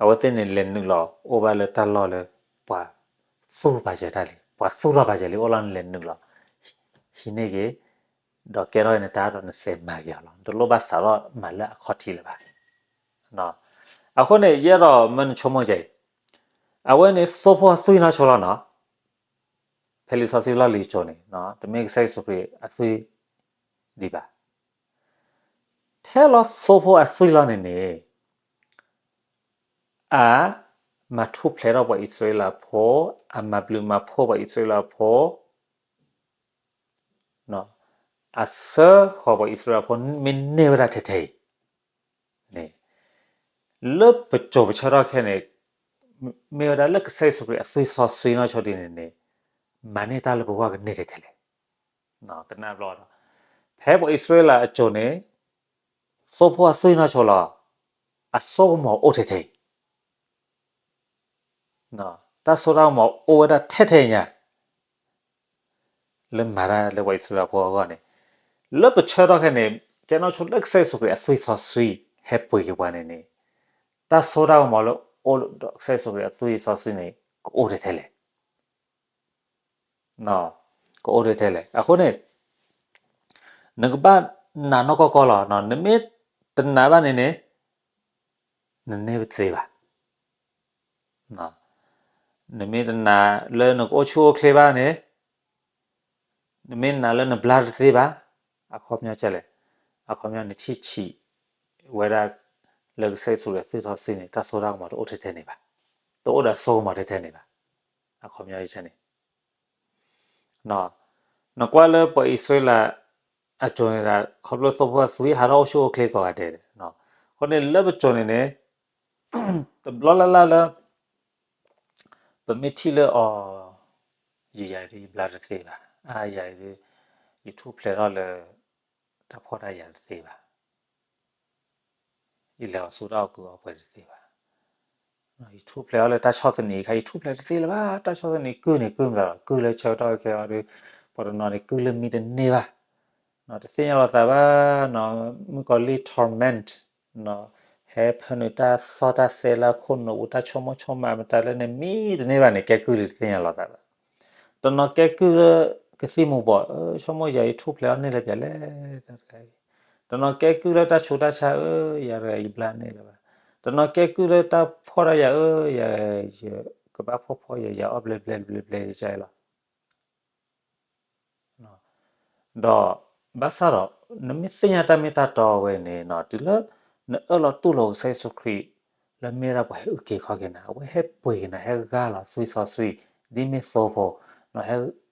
အဝဲသ့ၣ်န့ၣ်လဲၤနုာ်လီၤ အိၣ်ဘၣ်လၢတၢ်လီၢ်လၢ ပှၤသူၣ်ပာ်စၢၤတၢ်လံ ပှၤသူၣ်ထီၣ်ပာ်စၢၤလံ အိၣ်လီၤန့ၣ်လဲၤနုာ်လီၤ ဟံးန့ၢ်က့ၤ ဒီးကဲထီၣ်န့ၣ်တၢ်ဒီးနစဲးမၤက့ၤအီၤလီၤ တလိၣ်ဘၣ်စးထီၣ်မၤလၢအခီၣ်ထံးလၢၤဘၣ်. အဃိန့ၣ် ယအဲၣ်ဒိးမၢနဆိကမိၣ်ကဲအံၤ အဝဲန့ၣ်သိဖိအသွံၣ်နီၢ်ဆိလီၤနီၤ ဖဲလံာ်စီဆှံလီၢ်လံၤကၠိန့ၣ် တမ့ၢ်ကစၢ်ယ့ၣ်ၡူးခရံာ်အသွံၣ်ဒံးဘၣ်. ထဲလီၤသိဖိအသွံၣ်လီၤန့ၣ်န့ၣ် အမၤထူၣ်ဖျဲးထီၣ်ပှၤအံၣ်စရ့လးဖိ, အမၤဘျုးမၤဖှိၣ်ပှၤအံၣ်စရ့လးဖိ, အဆှၢဃီၤပှၤအံၣ်စရ့လးဖိ မ့ၢ်န့ၢ်ဝဲဒၣ်ထဲထဲအံၤ န့ၣ် လၢပစိၤပဆၢထီၣ်ခဲန့ၣ် မ့ၢ်ဝဲဒၣ်လၢကစၢ်ယ့ၣ်ၡူးခရံာ်အသွံၣ်စီဆှံနီၢ်ဆိဒ်န့ၣ်န့ၣ် မၤန့ၢ်တၢ်လၢပဂီၢ်ကန့ၢ်ထဲထဲလဲၣ်. ကနၣ်ဘျီဒီး ဖဲပှၤအံၣ်စရ့လးအစိၤန့ၣ် သိဖိအသွံၣ်နီၢ်ဆိလီၤ အစိကမီၤအိၣ်ထဲထဲအံၤ တၢ်စိတၢ်ကမီၤအိၣ်ဝဲဒၣ်ထဲထဲညါ လၢမၤတၢ်လၢပှၤအံၣ်စရ့လးဖိအဂီၢ်န့ၣ် လၢပဆၢထီၣ်ခဲန့ၣ် ကဲနီၢ်ဆိလၢကစၢ်ယ့ၣ်ၡူးခရံာ်အသွံၣ်စီဆှံ ဟဲပှ့ၤက့ၤပှၤန့ၣ်န့ၣ် တၢ်စိတၢ်ကမီၤလၢအိၣ်ဒီးကစၢ်ယ့ၣ်ၡူးခရံာ်အသွံၣ်စီဆှံန့ၣ် ကအိၣ်ထဲထဲလဲၣ် ကအိၣ်ထဲထဲလဲၣ်. အဃိန့ၣ် နကဘၣ်နာ်နီၢ်ကီၢ်ကီၢ်လီၤ. နမ့ၢ်တနာ်ဘၣ်န့ၣ်န့ၣ် နန့ၢ်တသ့ဘၣ်. နမ့ၢ်တနာ်လၢနကအိၣ်ဆူၣ်အိၣ်ချ့ဘၣ်န့ၣ် နမ့ၢ်နာ်လၢနဘျါတသ့ဘၣ်, အခီပညီကဲလဲၣ်, အခီပညီနထံၣ်ဆံးဝဲဒၣ်လၢကစၢ်ယ့ၣ်ၡူးခရံာ်အသွံၣ်စီဆှံန့ၣ် တၢ်စိတၢ်ကမီၤတအိၣ်ထဲထဲန့ၣ်ဘၣ်, တအိၣ်ဒီးစိကမီၤထဲထဲန့ၣ်ဘၣ်. အခီပညီန့ၣ် နကွၢ်လၢပှၤအံၣ်စရ့လးအစိၤန့ၣ်ဒၣ် ခီဖျိသိဖိအသွံၣ်ဟးထီၣ်အိၣ်ဆူၣ်အိၣ်ချ့ကိးဂၤဒဲး, အဃိန့ၣ်လၢပစိၤန့ၣ်န့ၣ် တဘျီလၢ်လၢ်လၢ ပမ့ၢ်ထံၣ်လၢအီၤ, ယယၤအံၤဒ်ယဘျါတသ့ဘၣ်, အါယၤအံၤဒ် ယထူၣ်ဖျဲးထီၣ်လၢ တၢ်ဖှီၣ်တၢ်ယာ်တသ့ဘၣ်, ယလဲၤအီၤဆူတၢ်အီၣ်ကုာ်အီပှဲၤတသ့ဘၣ်, ယထူၣ်ဖျဲးအီၤလၢတၢ်ဆီၣ်သနံးအခါ ယထူၣ်ဖျဲးတသ့လၢၤဘၣ်, တၢ်ဆီၣ်သနံးကုၢ်န့ၣ်ကုၢ်မတၤလီၤ, ကုၢ်လၢဆၢကတီၢ်ခဲအံၤဒီး ပှၤတနီၤန့ၣ် ကုၢ်လၢမံတန့ၢ်ဘၣ်, တသ့ၣ်ညါလီၤသးဘၣ်, မုၣ်ကီၤလံၢ် torment ဟဲဖၢနုာ်တၢ်သီၣ်တၢ်သဲလၢအခိၣ်နူာ်ပူၤ တၢ်ဆိကမိၣ်ဆိကမးမတၤလၢန့ၣ် မံတန့ၢ်ဘၣ်န့ၣ် ကဲကုၢ်လၢတသ့ၣ်ညါလီၤသးဘၣ်. တနီၤကဲကုၢ်လၢကသံၣ်မူၤဘှီး, ဆိကမိၣ်ယၤအံၤထူၣ်ဖျဲးအီၤန့ၢ်လၢပျၢၤလဲၣ်, တနီၤကဲကုၢ်လၢတၢ်ဆူးတၢ်ဆါဧၢ, ယၤတဂၤယဘျါန့ၢ်လၢၤဘၣ်, တနီၤကဲကုၢ်လၢတၢ်ဖှီၣ်တၢ်ယာ်ဧၢ, ယၤ ယကဘၣ်ဖှီၣ်ဖှီၣ်ယာ်ယာ်အီၣ်ဘျဲဘျဲဘျဲဘျဲယကါအံၤလီၤ. ဒီးဘၣ်ဆၣ်ဒီး နမ့ၢ်သ့ၣ်ညါတၢ်မ့ၢ်တၢ်တီဝဲန့ၣ် တုၤလၢနအၢၣ်လီၤတူၢ်လိာ်ကစၢ်ယ့ၣ်ၡူးခရံာ် လၢမ့ၢ်ဒၣ်ပှၤဟဲအုၣ်က့ၤခီၣ်က့ၤနၤ, အဝဲဟဲပှ့ၤက့ၤနၤ, ဟဲဂၢ်လီၤသွံၣ်စီဆှံ, ဒ်မ့ၢ်သိဖိ,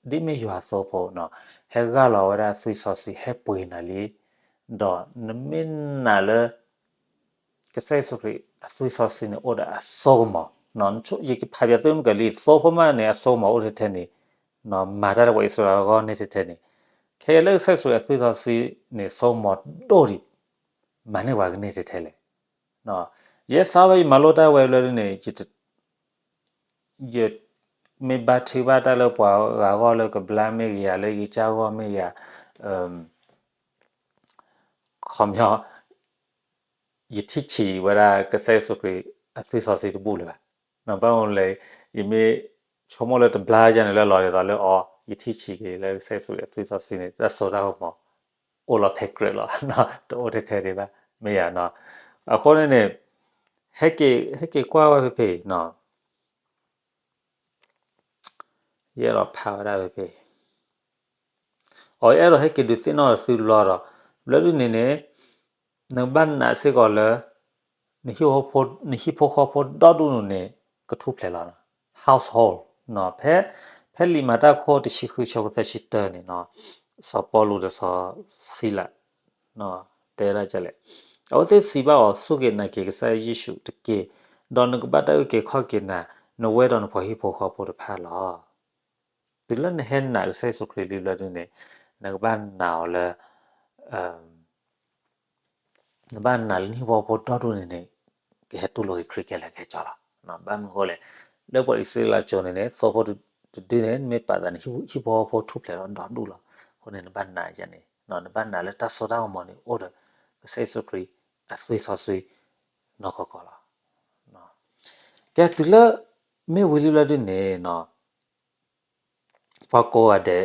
ဒ်မ့ၢ်ယွၤသိဖိ, ဟဲဂၢ်လီၤဝဲဒၣ်သွံၣ်စီဆှံ ဟဲပှ့ၤနၤလံ, ဒီးနမ့ၢ်နာ်လၢ ကစၢ်ယ့ၣ်ၡူးခရံာ်အသွံၣ်စီဆှံန့ၣ် အိၣ်ဒီးအစိကမီၤ, ယကဖးပၠးသုမုၢ်ကီၤလံၢ် သိဖိမးန့ၣ် အစိကမီၤအိၣ်ထဲထဲန့ၣ်, မၤတၢ်လၢပှၤအံၣ်စရ့လးအဂီၢ်န့ၣ်ထဲထဲန့ၣ်, ခဲအံၤလၢကစၢ်ယ့ၣ်ၡူးခရံာ်အသွံၣ်စီဆှံန့ၣ် စိကမီၤဒိၣ်ဒံး, မၤန့ၢ်ပှၤကန့ၢ်ထဲထဲလဲၣ်. ယဲစးဝဲယမၤလိတၢ်ဝဲဘျီဒ်န့ၣ် ယမ့ၢ်ဘါထုကဖၣ်တၢ်လၢပှၤဂၤအဂီၢ်လၢကဘျါမ့ၢ်ဂ့ၤဧါ လၢယကစၢ်ဂီၢ်မ့ၢ်ဂ့ၤဧါ, ခီပညီ ယထံၣ်ဆံးဝဲဒၣ်ကစၢ်ယ့ၣ်ၡူးခရံာ်အသွံၣ်စီဆှံတဘူၣ်လၢၤဘၣ်. ဘၣ်မနုၤလဲၣ်, ယမ့ၢ်ဆိကမိၣ်လၢတဘျါယၤန့ၣ်လၢလီၤဒ်သိးလၢအီၤ ယထံၣ်ဆံးက့ၤလၢကစၢ်ယ့ၣ်ၡူးခရံာ်အသွံၣ်စီဆှံန့ၣ် တၢ်စိတၢ်ကမီၤ အိၣ်လီၤဖဲကြၢးလီၤ, တအိၣ်ထဲထဲဒံးဘၣ်, မ့ၢ်ယၤနီၤ. အဃိန့ၣ်န့ၣ် ဟဲက့ၤကွၢ်ဝဲဖဲဖဲ ယအဲၣ်ဒိးဖးဝဲဒၣ်ဖဲဖဲ, အီၤ ယအဲၣ်ဒိးဟဲက့ၤဒုးသ့ၣ်နီၣ်ဒီးသုဘျီဒီး, ဘျီဒ်န့ၣ်န့ၣ် နကဘၣ်နာ်စ့ၢ်ကီးလၢ နဟံၣ်ဖိဃီဖိဒီဒူၣ်န့ၣ် ကထူၣ်ဖျဲးလီၤ, household, ဖဲ ဖဲလံာ်မၤတၢ်ခိၣ်တဆံဃုဆၢဖိသၢဆံတၢန့ၣ်နီၤ, စီၤပီလူးဒီးစီၤစံလး တဲဒၣ်ဒ်လဲၣ်, အဝဲသ့ၣ်စံးဘၣ်အီၤ, စူၢ်က့ၤနာ်က့ၤကစၢ်ယ့ၣ်ၡူးတက့ၢ်, ဒီးနကဘၣ်တၢ်အုၣ်က့ၤခီၣ်က့ၤနၤ, နဝဲဒီးနပှၤဟံၣ်ဖိဃီဖိတဖၣ်လီၤ. တုၤလၢနဟဲနာ်ကစၢ်ယ့ၣ်ၡူးခရံာ်လံဘျီဒုန့ၣ် နကဘၣ်နာ်အီၤလၢ နဘၣ်နာ်လၢနဟံၣ်ဖိဃီဖိဒီဒူၣ်န့ၣ်န့ၣ် ကဟဲတူၢ်လိာ်က့ၤခရံာ်ခဲလၢာ်ခဲဆ့လီၤ. ဘၣ်မနုၤအဃိလဲၣ်, လၢပှၤအံၣ်စရ့လးကၠိန့ၣ်န့ၣ် သိဖိတဒုန့ၣ် နမ့ၢ်ပာ်သးနဟံၣ်ဖိဃီဖိထူၣ်ဖျဲးထီၣ်ဒီဒူၣ်လီၤ. အဃိန့ၣ် နဘၣ်နာ်ယၤန့ၣ် နဘၣ်နာ်လၢတၢ်စိတၢ်ကမီၤန့ၣ် အိၣ်ဒီးကစၢ်ယ့ၣ်ၡူးခရံာ်အသွံၣ်စီဆှံနီၢ်ကီၢ်ကီၢ်လီၤ. ကဲ တုၤလၢ မ့ၢ်ဝံၤလံဘျီဒုန့ၣ် ပှၤကိးဂၤဒဲး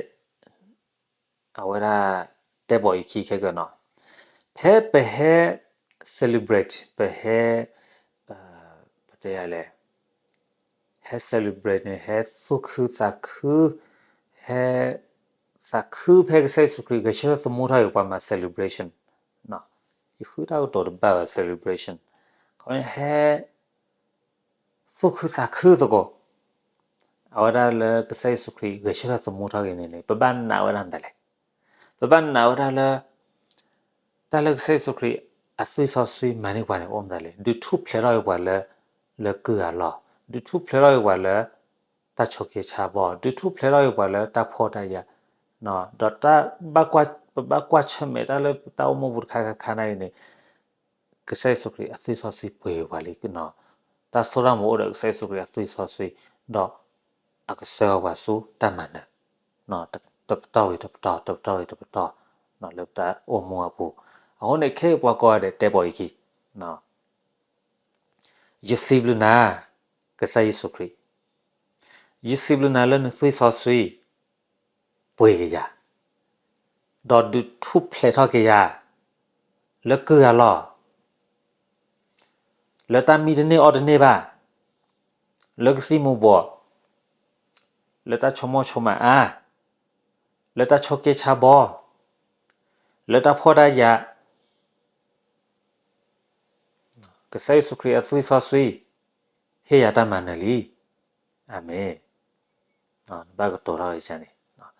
အဝဲဒၣ် တဲပိာ်အံၤခံခဲကၢနီၤ, ဖဲပဟဲ celebrate ပဟဲ ပတဲယၤလဲၣ်, ဟဲ celebrate န့ၣ် ဟဲသူၣ်ခုသးခု ဟဲ သးခုဖဲကစၢ်ယ့ၣ်ၡူးခရံာ်ဂဲၤဆၢထၢၣ်သမူထီၣ်က့ၤပှၤမၤ celebration, ယဃုတၢ်ကတိၤတဘၣ်ဘၣ် celebration, ခီဟဲ သူၣ်ခုသးခုသကိး အဝဲဒၣ်လၢကစၢ်ယ့ၣ်ၡူးခရံာ်ဂဲၤဆၢထၢၣ်သမူထီၣ်က့ၤန့ၣ်န့ၣ် ပဘၣ်နာ်ဝဲဒၣ်မတၤလဲၣ်. ပဘၣ်နာ်ဝဲဒၣ်လၢ တၢ်လၢကစၢ်ယ့ၣ်ၡူးခရံာ်အသွံၣ်စီဆှံမၤန့ၢ်ပှၤန့ၣ် အိၣ်မတၤလဲၣ်, ဒုးထူၣ်ဖျဲးထီၣ်က့ၤပှၤလၢ လၢကုၢ်အလီၢ်, ဒုးထူၣ်ဖျဲးထီၣ်က့ၤပှၤလၢ တၢ်ဆိးက့ဆါဘီ, ဒုးထူၣ်ဖျဲးထီၣ်က့ၤပှၤလၢတၢ်ဖှီၣ်တၢ်ယာ်, ဒီးတၢ် ပဘၣ်ကွၢ်ဆၢၣ်မဲာ်တၢ်လၢတၢ်အိၣ်မူပူၤတခါခါခါန့ၣ်န့ၣ် ကစၢ်ယ့ၣ်ၡူးခရံာ်အသွံၣ်စီဆှံပှ့ၤပှၤလံ. တၢ်စိတၢ်ကမီၤအိၣ်ဒီးကစၢ်ယ့ၣ်ၡူးခရံာ်အသွံၣ်စီဆှံ, ဒီးအကဆှၢပှၤဆူတၢ်မၤနၢၤ တပတီၢ်ဝံၤတပတီၢ်, တပတီၢ်ဝံၤတပတီၢ်, လၢပတၢ်အိၣ်မူအပူၤ. အဃိန့ၣ် ခဲအံၤပှၤကိးဂၤဒဲးတဲပိာ်အံၤခံ, ယစံးဘျုးနၤ, ကစၢ်ယ့ၣ်ၡူးခရံာ်, ယစံးဘျုးနၤလၢနသွံၣ်စီဆှံ ပှ့ၤက့ၤယၤ, ဒီးဒုးထူၣ်ဖျဲးထီၣ်က့ၤယၤ လၢကုၢ်အလီၢ်, လၢတၢ်မံတန့ၢ်အီၣ်တန့ၢ်ဘၣ်, လၢကသံၣ်မူၤဘှီး, လၢတၢ်ဆိကမိၣ်ဆိကမးအါ, လၢတၢ်ဆိးက့ဆါဘီ, လၢတၢ်ဖှီၣ်တၢ်ယာ်, ကစၢ်ယ့ၣ်ၡူးခရံာ်အသွံၣ်စီဆှံ ဟ့ၣ်ယၤတၢ်မၤနၢၤလံ. အၤမ့ၣ်. နဘၣ်ကတိၤထီၣ်က့ၤန့ၣ်,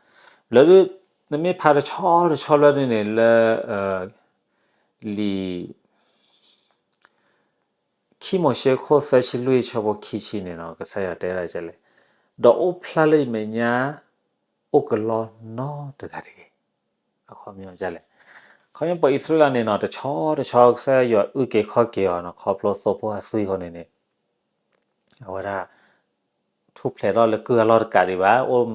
လၢ နမ့ၢ်ဖးတဆီတဆီဘျီဒုန့ၣ် လၢ လံာ် ခံမိၤၡ့ခိၣ်သၢဆံလွံၢ် ဆၢဖိခံဆံန့ၣ်နီၤ ကစၢ်ယွၤတဲဒၣ်ဒ်လဲၣ်, ဒီးအိၣ်ဖျါလၢယမဲာ်ညါ အိၣ်ကလီနီတဂၤတဂ့ၤ. အခီပညီဒ်လဲၣ်, ခီပညီပှၤအံၣ်စရ့လးန့ၣ်နီၤ တဆီတဆီကစၢ်ယွၤအုၣ်က့ၤခီၣ်က့ၤအီၤနီၤ ခီဖျိသိဖိအသွံၣ်အဃိန့ၣ်န့ၣ် အဝဲဒၣ် ထူၣ်ဖျဲးထီၣ်လၢကုၢ်အလီၢ်တကးဒံးဘၣ်, အိၣ်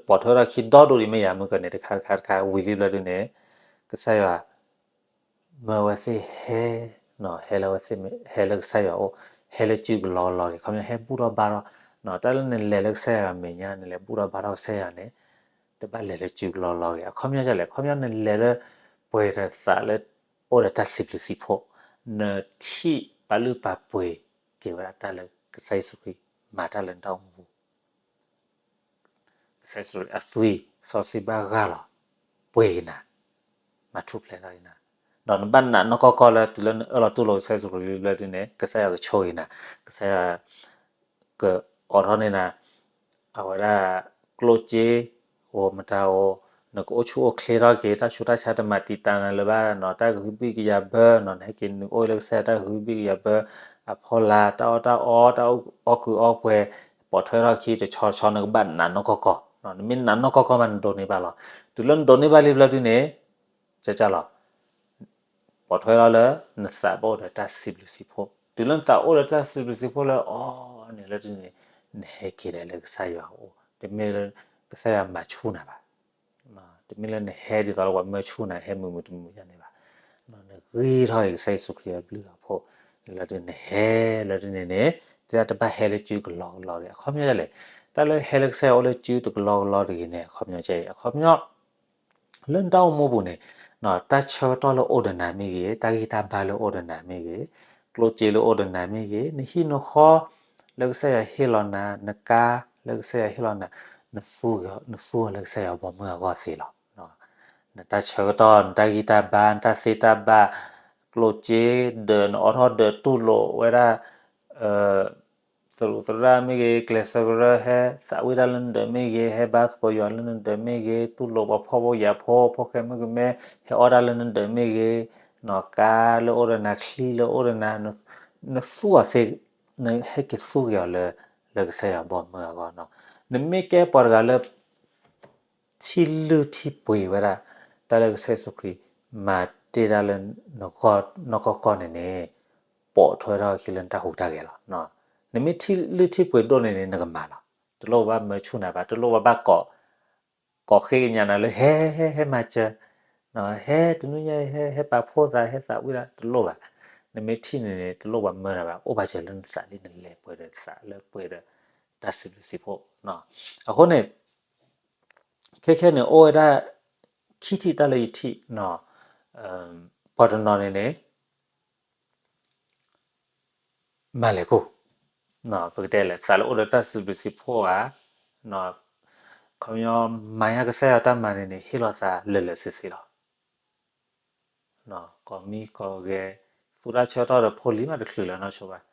ပိာ်ထွဲထီၣ်ခံဒီဒူၣ်ဒံး မ့ၢ်ယၤမုၢ်ကန့ၣ် တခါတခါတခါ ဝံၤလံဘျီဒုန့ၣ် ကစၢ်ယွၤ မၢဝဲသ့ၣ်ဟဲ ဟဲလၢဝဲသ့ၣ် ဟဲလၢကစၢ်ယွၤအအိၣ်, ဟဲလၢစုကလီကလီက့ၤ, ခီပညီဟဲဘူၣ်ထီၣ်ဘါထီၣ်, တၢ်လၢနလဲၤလၢကစၢ်ယွၤမဲာ်ညါ နလဲၤဘူၣ်ထီၣ်ဘါထီၣ်ကစၢ်ယွၤန့ၣ် တဘၣ်လဲၤလၢစုကလီကလီက့ၤ, အခီပညီဒ်လဲၣ်, အခီပညီနလဲၤလၢ ပှဲၤတသးလၢ အိၣ်ဒီးတၢ်စံးဘျုးစံးဖှိၣ်, နထံၣ်ပာ်လုၢ်ပာ်ပှ့ၤက့ၤဝဲဒၣ်တၢ်လၢကစၢ်ယ့ၣ်ၡူးခရံာ် မၤတၢ်လၢနတၢ်အိၣ်မူပူၤ ကစၢ်ယ့ၣ်ၡူးခရံာ်အသွံၣ်စီဆှံဘၣ်ဂၢ်လီၤ ပှ့ၤက့ၤနၤ, မၤထူၣ်ဖျဲးထီၣ်က့ၤနၤ, ဒီးနဘၣ်နာ်နီၢ်ကီၢ်ကီၢ်လၢ တုၤလၢနအၢၣ်လီၤတူၢ်လိာ်ကစၢ်ယ့ၣ်ၡူးခရံာ်လံဘျီဒုန့ၣ် ကစၢ်ယွၤကဆိၣ်ဂ့ၤနၤ, ကစၢ်ယွၤ ကအိးထီၣ်န့ၢ်နၤ အဝဲဒၣ် ကျိၣ်စ့ အိၣ်မတၤအိၣ်, နကအိၣ်ဆူၣ်အိၣ်ချ့ထီၣ်က့ၤ, တၢ်ဆူးတၢ်ဆါတမၤတံာ်တာ်နၤလၢၤဘၣ်နီၤ, တၢ်ကဟုဘံၣ်ကယၤဘၢနီၤ, နဟဲက့ၤနုာ်အိၣ်လၢကစၢ်ယွၤတၢ်ကဟုဘံၣ်ကယၤဘၢအဖီလာ်, တၢ်အီၣ်တၢ်အီ တၢ်အီၣ်ကုာ်အီပှဲၤ ပိာ်ထွဲထီၣ်ခံတဆီတဆီ နကဘၣ်နာ်နီၢ်ကီၢ်ကီၢ်, နမ့ၢ်နာ်နီၢ်ကီၢ်ကီၢ်မး နဒိးန့ၢ်ဘၣ်လီၤ. တုၤလၢနဒိးန့ၢ်ဘၣ်လံဘျီဒုန့ၣ် ကကလီၤ ပိာ်ထွဲထီၣ်လၢ နသးဘၣ်အိၣ်ဒီးတၢ်စံးဘျုးစံးဖှိၣ်, တုၤလၢနသးအိၣ်ဒီးတၢ်စံးဘျုးစံးဖှိၣ်လၢအီၤန့ၣ် လၢဒ်န့ၣ် နဟဲက့ၤဒီးလၢကစၢ်ယွၤအအိၣ်, တမ့ၢ်လၢကစၢ်ယွၤမၤဆူၣ်နၤဘၣ်, တမ့ၢ်လၢနဟဲဒ်သိးလၢပှၤမၢဆူၣ်နၤ ဟဲမုာ်မုာ်တမုာ်ယါန့ၣ်ဘၣ်, နဂံၢ်ထီၣ်က့ၤကစၢ်ယ့ၣ်ၡူးခရံာ်အဘျုးအဖှိၣ်, လၢဒ်နဟဲလၢဒ်န့ၣ်န့ၣ် တၢ်တဘၣ်ဟဲလၢစုကလီကလီတဂ့ၤ, အခီပညီဒ်လဲၣ်, တၢ်လၢဟဲလၢကစၢ်ယွၤအိၣ်လၢစုတကလီကလီတဂ့ၤန့ၣ် အခီပညီကဲအံၤ, အခီပညီ လၢနတၢ်အိၣ်မူပူၤန့ၣ် တၢ်ဆၢကတီၢ်လၢအိၣ်ဒီးနၤမ့ၢ်ဂ့ၤ, တၢ်ဂံၢ်တၢ်ဘါလၢအိၣ်ဒီးနၤမ့ၢ်ဂ့ၤ, ကျိၣ်စ့လၢအိၣ်ဒီးနၤမ့ၢ်ဂ့ၤ, နဟံၣ်နဃီ လၢကစၢ်ယွၤဟ့ၣ်လီၤနၤ, နကါလၢကစၢ်ယွၤဟ့ၣ်လီၤနၤ, နသူအီၤလၢကစၢ်ယွၤဘီမုၢ်အဂီၢ်သ့လီၤ. နတၢ်ဆၢကတီၢ်, နတၢ်ဂံၢ်တၢ်ဘါ, နတၢ်သ့တၢ်ဘၣ်, ကျိၣ်စ့ဒၢး နအိးထီၣ်ဒၢးတူၢ်လိာ်ဝဲဒၣ် သရူးသရၣ်မ့ၢ်ဂ့ၤ, ကျဲးစၢးကရၢ ဟဲသးဝံၣ်တၢ်လၢနဒၢးမ့ၢ်ဂ့ၤ, ဟဲဘါသကိးယွၤလၢနဒၢးမ့ၢ်ဂ့ၤ, တူၢ်လိာ်ပှၤဖှီၣ်ဖိယာ်ဖိ ဖိၣ်ဃဲမုၣ်ကမဲ ဟဲအီၣ်တၢ်လၢနဒၢးမ့ၢ်ဂ့ၤ, ကါလၢအိၣ်ဒီးနၤ, ချံလၢအိၣ်ဒီးနၤ, နသူအီၤသ့, နဟဲက့ၤသူက့ၤအီၤလၢ လၢကစၢ်ယွၤဘီမုၢ်အဂီၢ်နီၤ. နမ့ၢ်ကဲပှၤတဂၤလၢ ထံလုၢ်ထံပှ့ၤဝဲဒၣ် တၢ်လၢကစၢ်ယ့ၣ်ၡူးခရံာ် မၤတ့ၢ်တၢ်လၢ နီၢ်ကီၢ်ကီၢ်န့ၣ်န့ၣ် ပိာ်ထွဲထီၣ်အခံလၢနတၢ်ဟူးတၢ်ဂဲၤလီၤ. နမ့ၢ်ထံလုၢ်ထံပှ့ၤဒိၣ်န့ၣ်န့ၣ် နကမၤလီၤ. တလိၣ်ဘၣ်မၢဆူၣ်နၤဘၣ်, တလိၣ်ဘၣ်ဘၣ်ကိး ကိးဃ့ကညးနၤလၢ ဟဲ ဟဲ ဟဲမၤစၢၤ, ဟဲတနွံညါ ဟဲ ဟဲပာ်ဖှိၣ်သး ဟဲသးဝံၣ်သး တလိၣ်ဘၣ်. နမ့ၢ်ထံၣ်န့ၣ်န့ၣ် တလိၣ်ပှၤမၢနၤဘၣ်, အိၣ်ဘၣ်စၢၤလၢနသးလံ နလဲၤပှဲၤဒီးသးလၢပှဲၤဒီး တၢ်စံးဘျုးစံးဖှိၣ်. အဃိန့ၣ် ခဲခဲန့ၣ် အိၣ်ဝဲဒၣ် ခံထံၣ်တၢ်လၢယထံၣ်, ပှၤတနီၤန့ၣ်န့ၣ် မၤလဲၤကိၢ်, ပကတဲလဲၣ် သးလၢအိၣ်ဒီးတၢ်စံးဘျုးစံးဖှိၣ်ဧါ, ခီပညီ မၤညါကစၢ်ယွၤတၢ်မၤန့ၣ်န့ၣ် ဟ့ၣ်လီၤသးလၢာ်လၢာ်ဆ့ဆ့လီၤ. ကိးမံၤကိးဂဲၤ သူတၢ်ဆၢကတီၢ်ဒီးဖိလံၤမးတချုးလၢၤနီတဆိဘၣ်.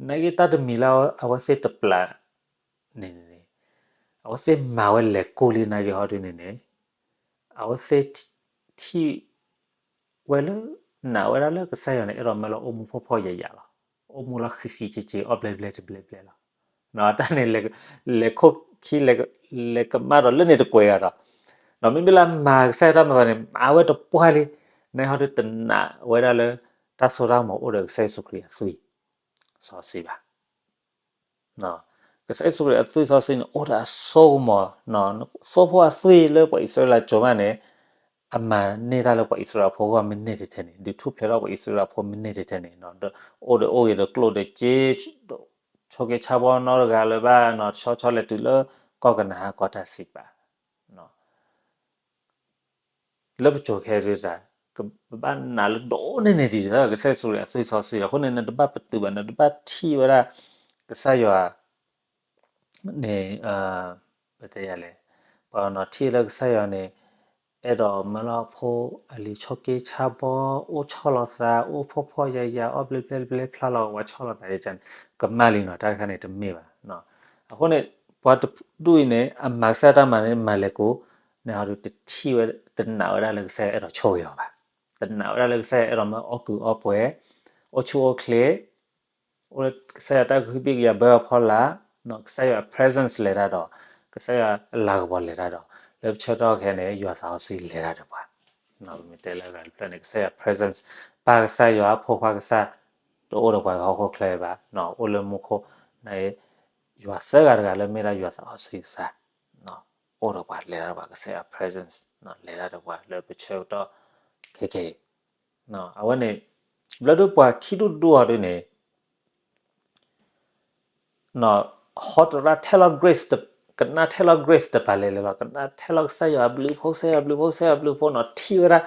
နာ်က့တၢ်တမံၤလၢအဝဲသ့ၣ်တပျးန့ၣ်န့ၣ် အဝဲသ့ၣ်မၤဝဲလဲၤကိၢ်လံနာ်က့ဟီဒုန့ၣ်န့ၣ် အဝဲသ့ၣ်ထံၣ်ဝဲလၢ နာ်ဝဲဒၣ်လၢကစၢ်ယွၤန့ၣ် အဲၣ်ဒိးမၢလီၤအိၣ်မူဖှီၣ်ဖှီၣ်ယာ်ယာ်လီၤ. အိၣ်မူလီၤဃံးဃံးစ့စ့ အီၣ်ဘျဲဘျဲတဘျဲဘျဲလီၤ. တၢ်န့ၣ် လဲၤခိၣ်ခံ လဲၤကမၣ်ဒီးလၢန့ၣ်တကွဲးအီၤဒီး ဒီးမ့မ့ၢ်လၢအမၤကစၢ်ယွၤတၢ်မၤဘၣ်န့ၣ် မၤဝဲတပှၢ်လံ, နာ်က့ဟီဒုတနာ်ဝဲဒၣ်လၢ တၢ်စိတၢ်ကမီၤအိၣ်ဒီးကစၢ်ယ့ၣ်ၡူးခရံာ်အသွံၣ်စီဆှံဘၣ်. ကစၢ်ယ့ၣ်ၡူးခရံာ်အသွံၣ်စီဆှံန့ၣ် အိၣ်ဒီးအစိကမီၤ, သိဖိအသွံၣ်လၢပှၤအံၣ်စရ့လးကၠိၤမးန့ၣ် အမၤန့ၢ်တၢ်လၢပှၤအံၣ်စရ့လးဖိအဂီၢ်မ့ၢ်န့ၢ်ထဲထဲန့ၣ်, ဒုးထူၣ်ဖျဲးထီၣ်ပှၤအံၣ်စရ့လးဖိမ့ၢ်န့ၢ်ထဲထဲန့ၣ်, အိၣ်ဒီးအိၣ်ဂ့ၤဒီးကျိၣ်ဒီးစ့, ဆိးက့ဆါဘီနီတဂၤလၢၤဘၣ်, ဆီဆီလဲၤတုၤလၢကီၢ်ကနၤအၣ်ကီၢ်တၢ်စံးပာ် လၢပကၠိၤခဲဒုးတၢ် ကဘၣ်နာ်လၢဒိးန့ၢ်န့ၢ်ဒံးဒီး ကစၢ်ယ့ၣ်ၡူးခရံာ်အသွံၣ်စီဆှံလီၤ. အဃိန့ၣ် နတဘၣ်ပတုာ်ဘၣ်, နတဘၣ်ထံၣ်ဝဲဒၣ် ကစၢ်ယွၤ န့ၣ် ပတဲယၤလဲၣ်, ပှၤနီၤထံၣ်လၢကစၢ်ယွၤန့ၣ် အဲၣ်ဒိးမၢလီၤဖိအလံၤ ဆိးက့ဆါဘီ, အိၣ်ဆီၣ်လီၤသး, အိၣ်ဖှီၣ်ဖှီၣ်ယာ်ယာ်, အီၣ်ဘျဲဘျဲတဘျဲဖျါလီၤ, ဝဲဆီၣ်လီၤသးယကန့ၣ် ကမၣ်လံနီၤ, တၢ်တခါန့ၣ်တမ့ၢ်ဘၣ်. အဃိန့ၣ် ပှၤတဒူၣ်အံၤန့ၣ် အမၤကစၢ်ယွၤတၢ်မၤန့ၣ် မၤလဲၤကိၢ်, နဟီဒုးတထံၣ်ဝဲ တနာ်ဝဲဒၣ်လၢကစၢ်ယွၤအဲၣ်ဒိးဆိၣ်ဂ့ၤအီၤဘၣ်. တနာ်ဝဲဒၣ်လၢကစၢ်ယွၤအဲၣ်ဒိးမၢအီၣ်ကုာ်အီပှဲၤ, အိၣ်ဆူၣ်အိၣ်ချ့ အိၣ်လၢကစၢ်ယွၤတၢ်ကဟုကယာ်ဘၢအဖီလာ်, ကစၢ်ယွၤအ presence လဲၤတၢ်ဒီး, ကစၢ်ယွၤအလၤကပီၤလဲၤတၢ်ဒီး, လၢပဆၢကတီၢ်ခဲအံၤန့ၣ် ယွၤသးစီဆှံလဲၤတၢ်ဒီးပှၤ. ပမ့ၢ်တဲလၢအဂၤတဖျၢၣ်န့ၣ် ကစၢ်ယွၤ presence, ပၢ်ကစၢ်ယွၤ ဖိခွါကစၢ် တအိၣ်ဒီးပှၤဟီၣ်ခိၣ်ချၢဘၣ်, အိၣ်လၢမူခိၣ်, န ယွၤသၢဂၤတဂၤလၢမ့ၢ်ဒၣ်ယွၤသးစီဆှံကစၢ် အိၣ်ဒီးပှၤ လဲၤတၢ်ဒီးပှၤ ကစၢ်ယွၤ presence လဲၤတၢ်ဒီးပှၤလၢပဆၢကတီၢ်ခဲခဲအံၤ. အဝဲန့ၣ် ဘျီဒုးပှၤခံဒူၣ်တဒူၣ်အီၤဒုးန့ၣ် ဟီတရၣ်ထဲလီၤ grace, ကနၣ်ထဲလီၤ grace တပၤလဲၤလဲၤလီၤ, ကနၣ်ထဲလီၤကစၢ်ယွၤအဘျုးအဖှိၣ်, ကစၢ်ယွၤအဘျုးအဖှိၣ်, ကစၢ်ယွၤအဘျုးအဖှိၣ်နီၤ, ထံၣ်ဝဲဒၣ်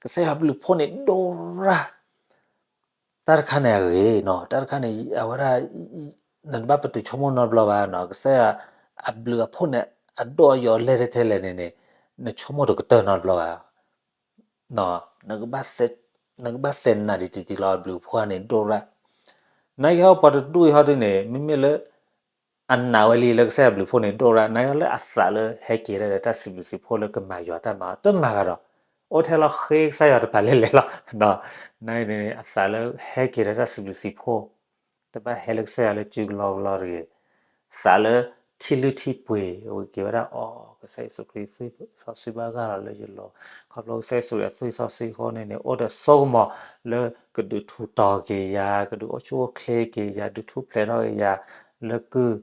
ကစၢ်ယွၤအဘျုးအဖှိၣ်န့ၣ်ဒိၣ်ရၣ် တၢ်တခါန့ၣ်အဂ့ၤနီၤ, တၢ်တခါန့ၣ် အဝဲဒၣ် နတဘၣ်ပတုာ်ဆိကမိၣ်နီတဘျီဘၣ်နီၤ, ကစၢ်ယွၤအဘျုးအဖှိၣ်န့ၣ် အဒိၣ်အယိာ်အလဲၢ်ထဲထဲလဲၣ်န့ၣ်န့ၣ် နဆိကမိၣ်တကတၢၢ်နီတဘျီဘၣ်. နကဘၣ်စဲး, နကဘၣ်စဲးနာ်ဒံးတံၢ်တံၢ်လီၤ, အဘျုးအဖှိၣ်န့ၣ်ဒိၣ်ရၣ်. နာ်က့ဟီပှၤတဒူၣ်အံၤဟီဒုးန့ၣ် မ့မ့ၢ်လၢ အနာ်ဝဲလံလၢကစၢ်ယွၤအဘျုးအဖှိၣ်န့ၣ်ဒိၣ်ရၣ်, နာ်က့လၢအသးလၢဟဲက့ၤဒၣ်ဒီးတၢ်စံးဘျုးစံးဖှိၣ်လၢကမၤယွၤတၢ်မၤ တမၤဂၤဒီး အိၣ်ထဲလီၤဃ့ကစၢ်ယွၤတပၤလဲၤလဲၤလီၤ. နာ်က့န့ၣ် အသးလၢဟဲက့ၤဒီးတၢ်စံးဘျုးစံးဖှိၣ် တဘၣ်ဟဲလၢကစၢ်ယွၤလၢစုကလီကလီတဂ့ၤ, သးလၢထံလုၢ်ထံပှ့ၤ ဝံၤက့ၤဝဲဒၣ်အီၤ ကစၢ်ယ့ၣ်ၡူးခရံာ်သွံၣ်စီဆှံဘၣ်ဂၢ်လီၤလၢယလိၤ, ခီဖျိကစၢ်ယ့ၣ်ၡူးခရံာ်အသွံၣ်စီဆှံအဃိန့ၣ်န့ၣ် အိၣ်ဒီးစိကမီၤလၢကဒုးထူးတီၤက့ၤယၤ, ကဒုးအိၣ်ဆူၣ်အိၣ်ချ့က့ၤယၤ, ဒုးထူၣ်ဖျဲးထီၣ်က့ၤယၤ လၢကုၢ်,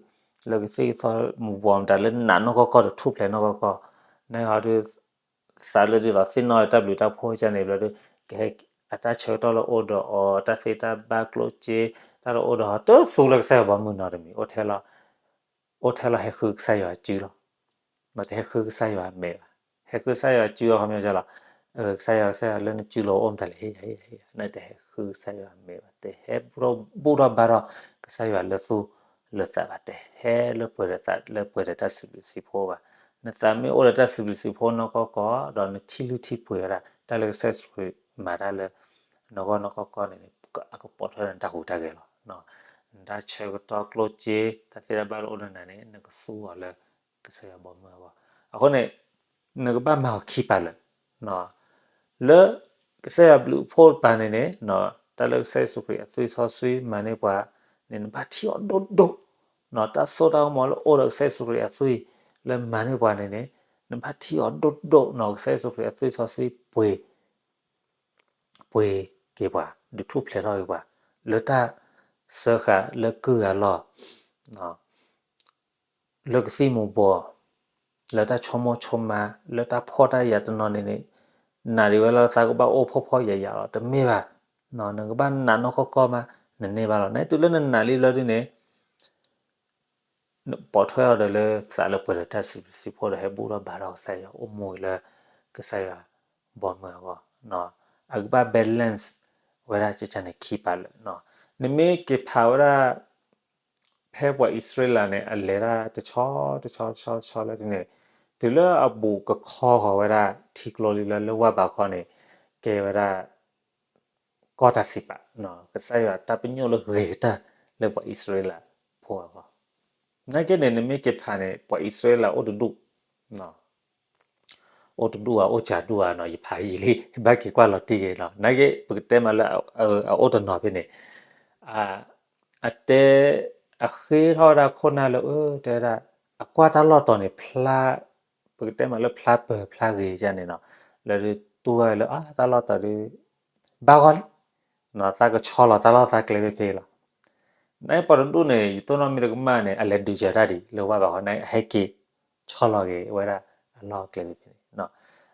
လၢကသ့ၣ်ကသီမူးဘှီးမတၤလၢနးနီၢ်ကီၢ်ကီၢ်ဒီးထူၣ်ဖျဲးနီၢ်ကီၢ်ကီၢ်, နဟီဒုး သးလၢဒ်သိးသ့ၣ်နီၣ်တၢ်ဘျုးတၢ်ဖှိၣ်ကန့ၣ်ဘျီဒုး ကဟဲအတၢ်ဆၢကတီၢ်လၢအိၣ်ဒီးအီၤ, တၢ်သ့တၢ်ဘၣ်ကျိၣ်စ့ တၢ်လၢအိၣ်ဒီးအီၤ တသူလၢကစၢ်ယွၤဘီမုၢ်နီတမံၤ, အိၣ်ထဲလီၤ အိၣ်ထဲလီၤဟဲဃုကစၢ်ယွၤစုလီၤ. တဟဲဃုကစၢ်ယွၤအမဲာ်ဘၣ်. ဟဲဃုကစၢ်ယွၤစုအခီပညီလီၤ. ကစၢ်ယွၤ ကစၢ်ယွၤလၢနစုလိၤအိၣ်မတၤလဲၣ် ဟ့ၣ်ယၤ ဟ့ၣ်ယၤ ဟ့ၣ်ယၤ, နတဟဲဃုကစၢ်ယွၤအမဲာ်ဘၣ်. တဟဲဘူၣ်ထီၣ်ဘါထီၣ် ကစၢ်ယွၤလၢသူၣ်လၢသးဘၣ်. တဟဲလၢပှဲၤဒီးသး လၢပှဲၤဒီးတၢ်စံးဘျုးစံးဖှိၣ်ဘၣ်. နသးမ့ၢ်အိၣ်ဒီးတၢ်စံးဘျုးစံးဖှိၣ်နီၢ်ကီၢ်ကီၢ် ဒီးနထံလုၢ်ထံပှ့ၤဝဲဒၣ် တၢ်လၢကစၢ်ယ့ၣ်ၡူးခရံာ်မၤတၢ်လၢ နဂီၢ်နီၢ်ကီၢ်ကီၢ်န့ၣ်န့ၣ် အကပိာ်ထွဲနတၢ်ဟူးတၢ်ဂဲၤလီၤ. နတၢ်ဆၢကတီၢ်ကျိၣ်စ့ တၢ်သ့တၢ်ဘၣ်လၢအိၣ်ဒီးနၤန့ၣ် နကသူအီၤလၢကစၢ်ယွၤဘီမုၢ်အဂီၢ်. အဃိန့ၣ် နကဘၣ်မၤအီၤခံပာ်လၢာ် လၢကစၢ်ယွၤဘျုးဖှိၣ်တပၤန့ၣ်န့ၣ် တၢ်လၢကစၢ်ယ့ၣ်ၡူးခရံာ်အသွံၣ်စီဆှံမၤန့ၢ်ပှၤန့ၣ် နဘၣ်ထံၣ်အီၤဒိၣ်ဒိၣ် တၢ်စိတၢ်ကမီၤလၢအိၣ်ဒီးကစၢ်ယ့ၣ်ၡူးခရံာ်အသွံၣ်လၢမၤန့ၢ်ပှၤန့ၣ်န့ၣ်, နဘၣ်ထံၣ်အီၤဒိၣ်ဒိၣ်နီၤ, ကစၢ်ယ့ၣ်ၡူးခရံာ်အသွံၣ်စီဆှံပှ့ၤ ပှ့ၤက့ၤပှၤ, ဒုးထူၣ်ဖျဲးထီၣ်က့ၤပှၤ လၢတၢ်စၢဃာ်လၢကုၢ်ဂၤလီၢ်, လၢကသံၣ်မူၤဘှီး, လၢတၢ်ဆိကမိၣ်ဆိကမး, လၢတၢ်ဖှီၣ်တၢ်ယာ်တနီၤန့ၣ်န့ၣ်, နာ်ဒံးဝဲလၢသးကဘၣ်အိၣ်ဖှီၣ်ဖှီၣ်ယာ်ယာ်လီၤ, တမ့ၢ်ဘၣ်. နကဘၣ်နာ်နီၢ်ကီၢ်ကီၢ်မး, နန့ၢ်ဘၣ်လီၤ. နတုၤလၢနနာ်လံဘျီဒုန့ၣ် ပိာ်ထွဲအီၤဒီးလၢသးလၢပှဲၤဒီးတၢ်စံးဘျုးစံးဖှိၣ်ဒီးဟဲဘူၣ်ထီၣ်ဘါထီၣ်ကစၢ်ယွၤ, အိၣ်မူလၢကစၢ်ယွၤဘီမုၢ်အဂီၢ်, အကဘၣ် balance ဝဲဒၣ်ကကန့ၣ်ခံပာ်လၢာ်. နမ့ၢ်က့ၤဖးဝဲဒၣ် ဖဲပှၤအံၣ်စရ့လးန့ၣ် အလဲၤတၢ်တဆီတဆီတဆီတဆီလၢဒ်န့ၣ်, တုၤလၢအဘူးကခီဃီၤဝဲဒၣ်ထံကျိလံလၢ လၢဝၢ်ဘးခီန့ၣ်, ကဲဝဲဒၣ် ကီၢ်တၢ်စံးပာ်, ကစၢ်ယွၤတၢ်ပညိၣ်လၢဂ့ၤကတၢၢ်လၢပှၤအံၣ်စရ့လးဖိအဂီၢ်. နာ်က့န့ၣ် နမ့ၢ်က့ၤဖးန့ၣ် ပှၤအံၣ်စရ့လးအိၣ်တဒူၣ် အိၣ်တဒူၣ်ဧါ, အိၣ်ကၢဒူၣ်ဧါနီၤ, ယဖးယံာ်လံ, ဘၣ်က့ၤကွၢ်လီၤတံၢ်ဂ့ၤနီၤ. နာ်က့ ပကတဲမးလၢ အအိၣ်တနီၤဖဲန့ၣ်, အတဲ အဃ့ထီၣ်ဝဲဒၣ်ခိၣ်နၢ်လၢ အၢ တဲဝဲဒၣ် အကွၢ်တၢ်လီၢ်တီၤန့ၣ် ဖျါ, ပကတဲမးလၢဖျါပၢၤဖျါဂ့ၤဒ်န့ၣ်နီၤ, လၢဒုးတူၢ်ဝဲလၢ အါ တၢ်လီၢ်တီၤဒုး ဘၣ်ဂီၢ်လံ, သးကဆီလီၤတၢ်လီၢ်တၢ်ကျဲဖဲဖဲလီၤ. နာ်က့ပှၤတဒူၣ်န့ၣ် ယတိၢ်နီၣ်မ့ၢ်တကမၣ်န့ၣ် အလဲၤဒုးစၢၤတၢ်ဒံးလၢဝၢ်ဘးခီန့ၣ် အဟဲက့ၤဆီလီၤဂ့ၤဝဲဒၣ်အလီၢ်အကျဲဖဲန့ၣ်.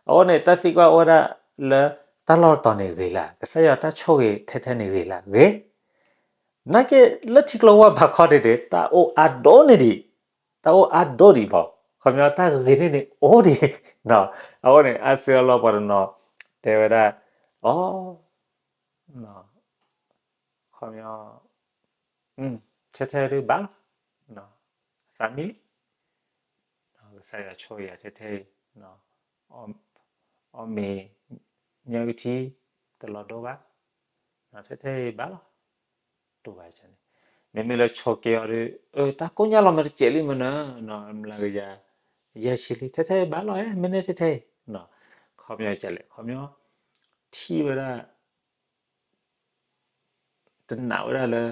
အဃိန့ၣ် တၢ်သံကွၢ်အိၣ်ဝဲဒၣ်လၢ တၢ်လီၢ်တီၤန့ၣ်ဂ့ၤလၢ်, ကစၢ်ယွၤတၢ်ဆိၣ်ဂ့ၤထဲထဲန့ၣ်ဂ့ၤလၢ်, ဂ့ၤ. နာ်က့လၢထံကျိဝၢ်ဘးခီန့ၣ်န့ၣ် တၢ်အိၣ်အါဒိၣ်န့ၢ်ဒံး, တၢ်အိၣ်အါဒိၣ်ဒံးဘၣ်, ခီပညီတၢ်ဂ့ၤန့ၢ်န့ၣ်အိၣ်ဒံး, အဃိန့ၣ် အါစုအါလီၢ်ပှၤတနီၤ တဲဝဲဒၣ်, အိ ခီပညီ ထဲထဲဒုးဘၣ်လီၤ, အသးမံလံ, ကစၢ်ယွၤဆိၣ်ဂ့ၤယၤထဲထဲအံၤ, အီၣ်မ့ၤ ညၣ်ကထံ တလီၤဒိဘၣ်, ထဲထဲအံၤဘၣ်လီၤ, တူၢ်ဘၣ်န့ၣ်, မ့မ့ၢ်လၢဆိးက့အီၤဒီး တၢ်ကိၢ်ညါလီၤမ့ၢ်တစဲးလံမနုၤ, မျးကယၤ ယဲၢ်ဆံလံ, ထဲထဲအံၤဘၣ်လီၤ, မ့ၢ်န့ၢ်ထဲထဲအံၤ, ခီပညီကလဲၣ်, ခီပညီ ထံၣ်ဝဲဒၣ် တနာ်ဝဲဒၣ်လၢ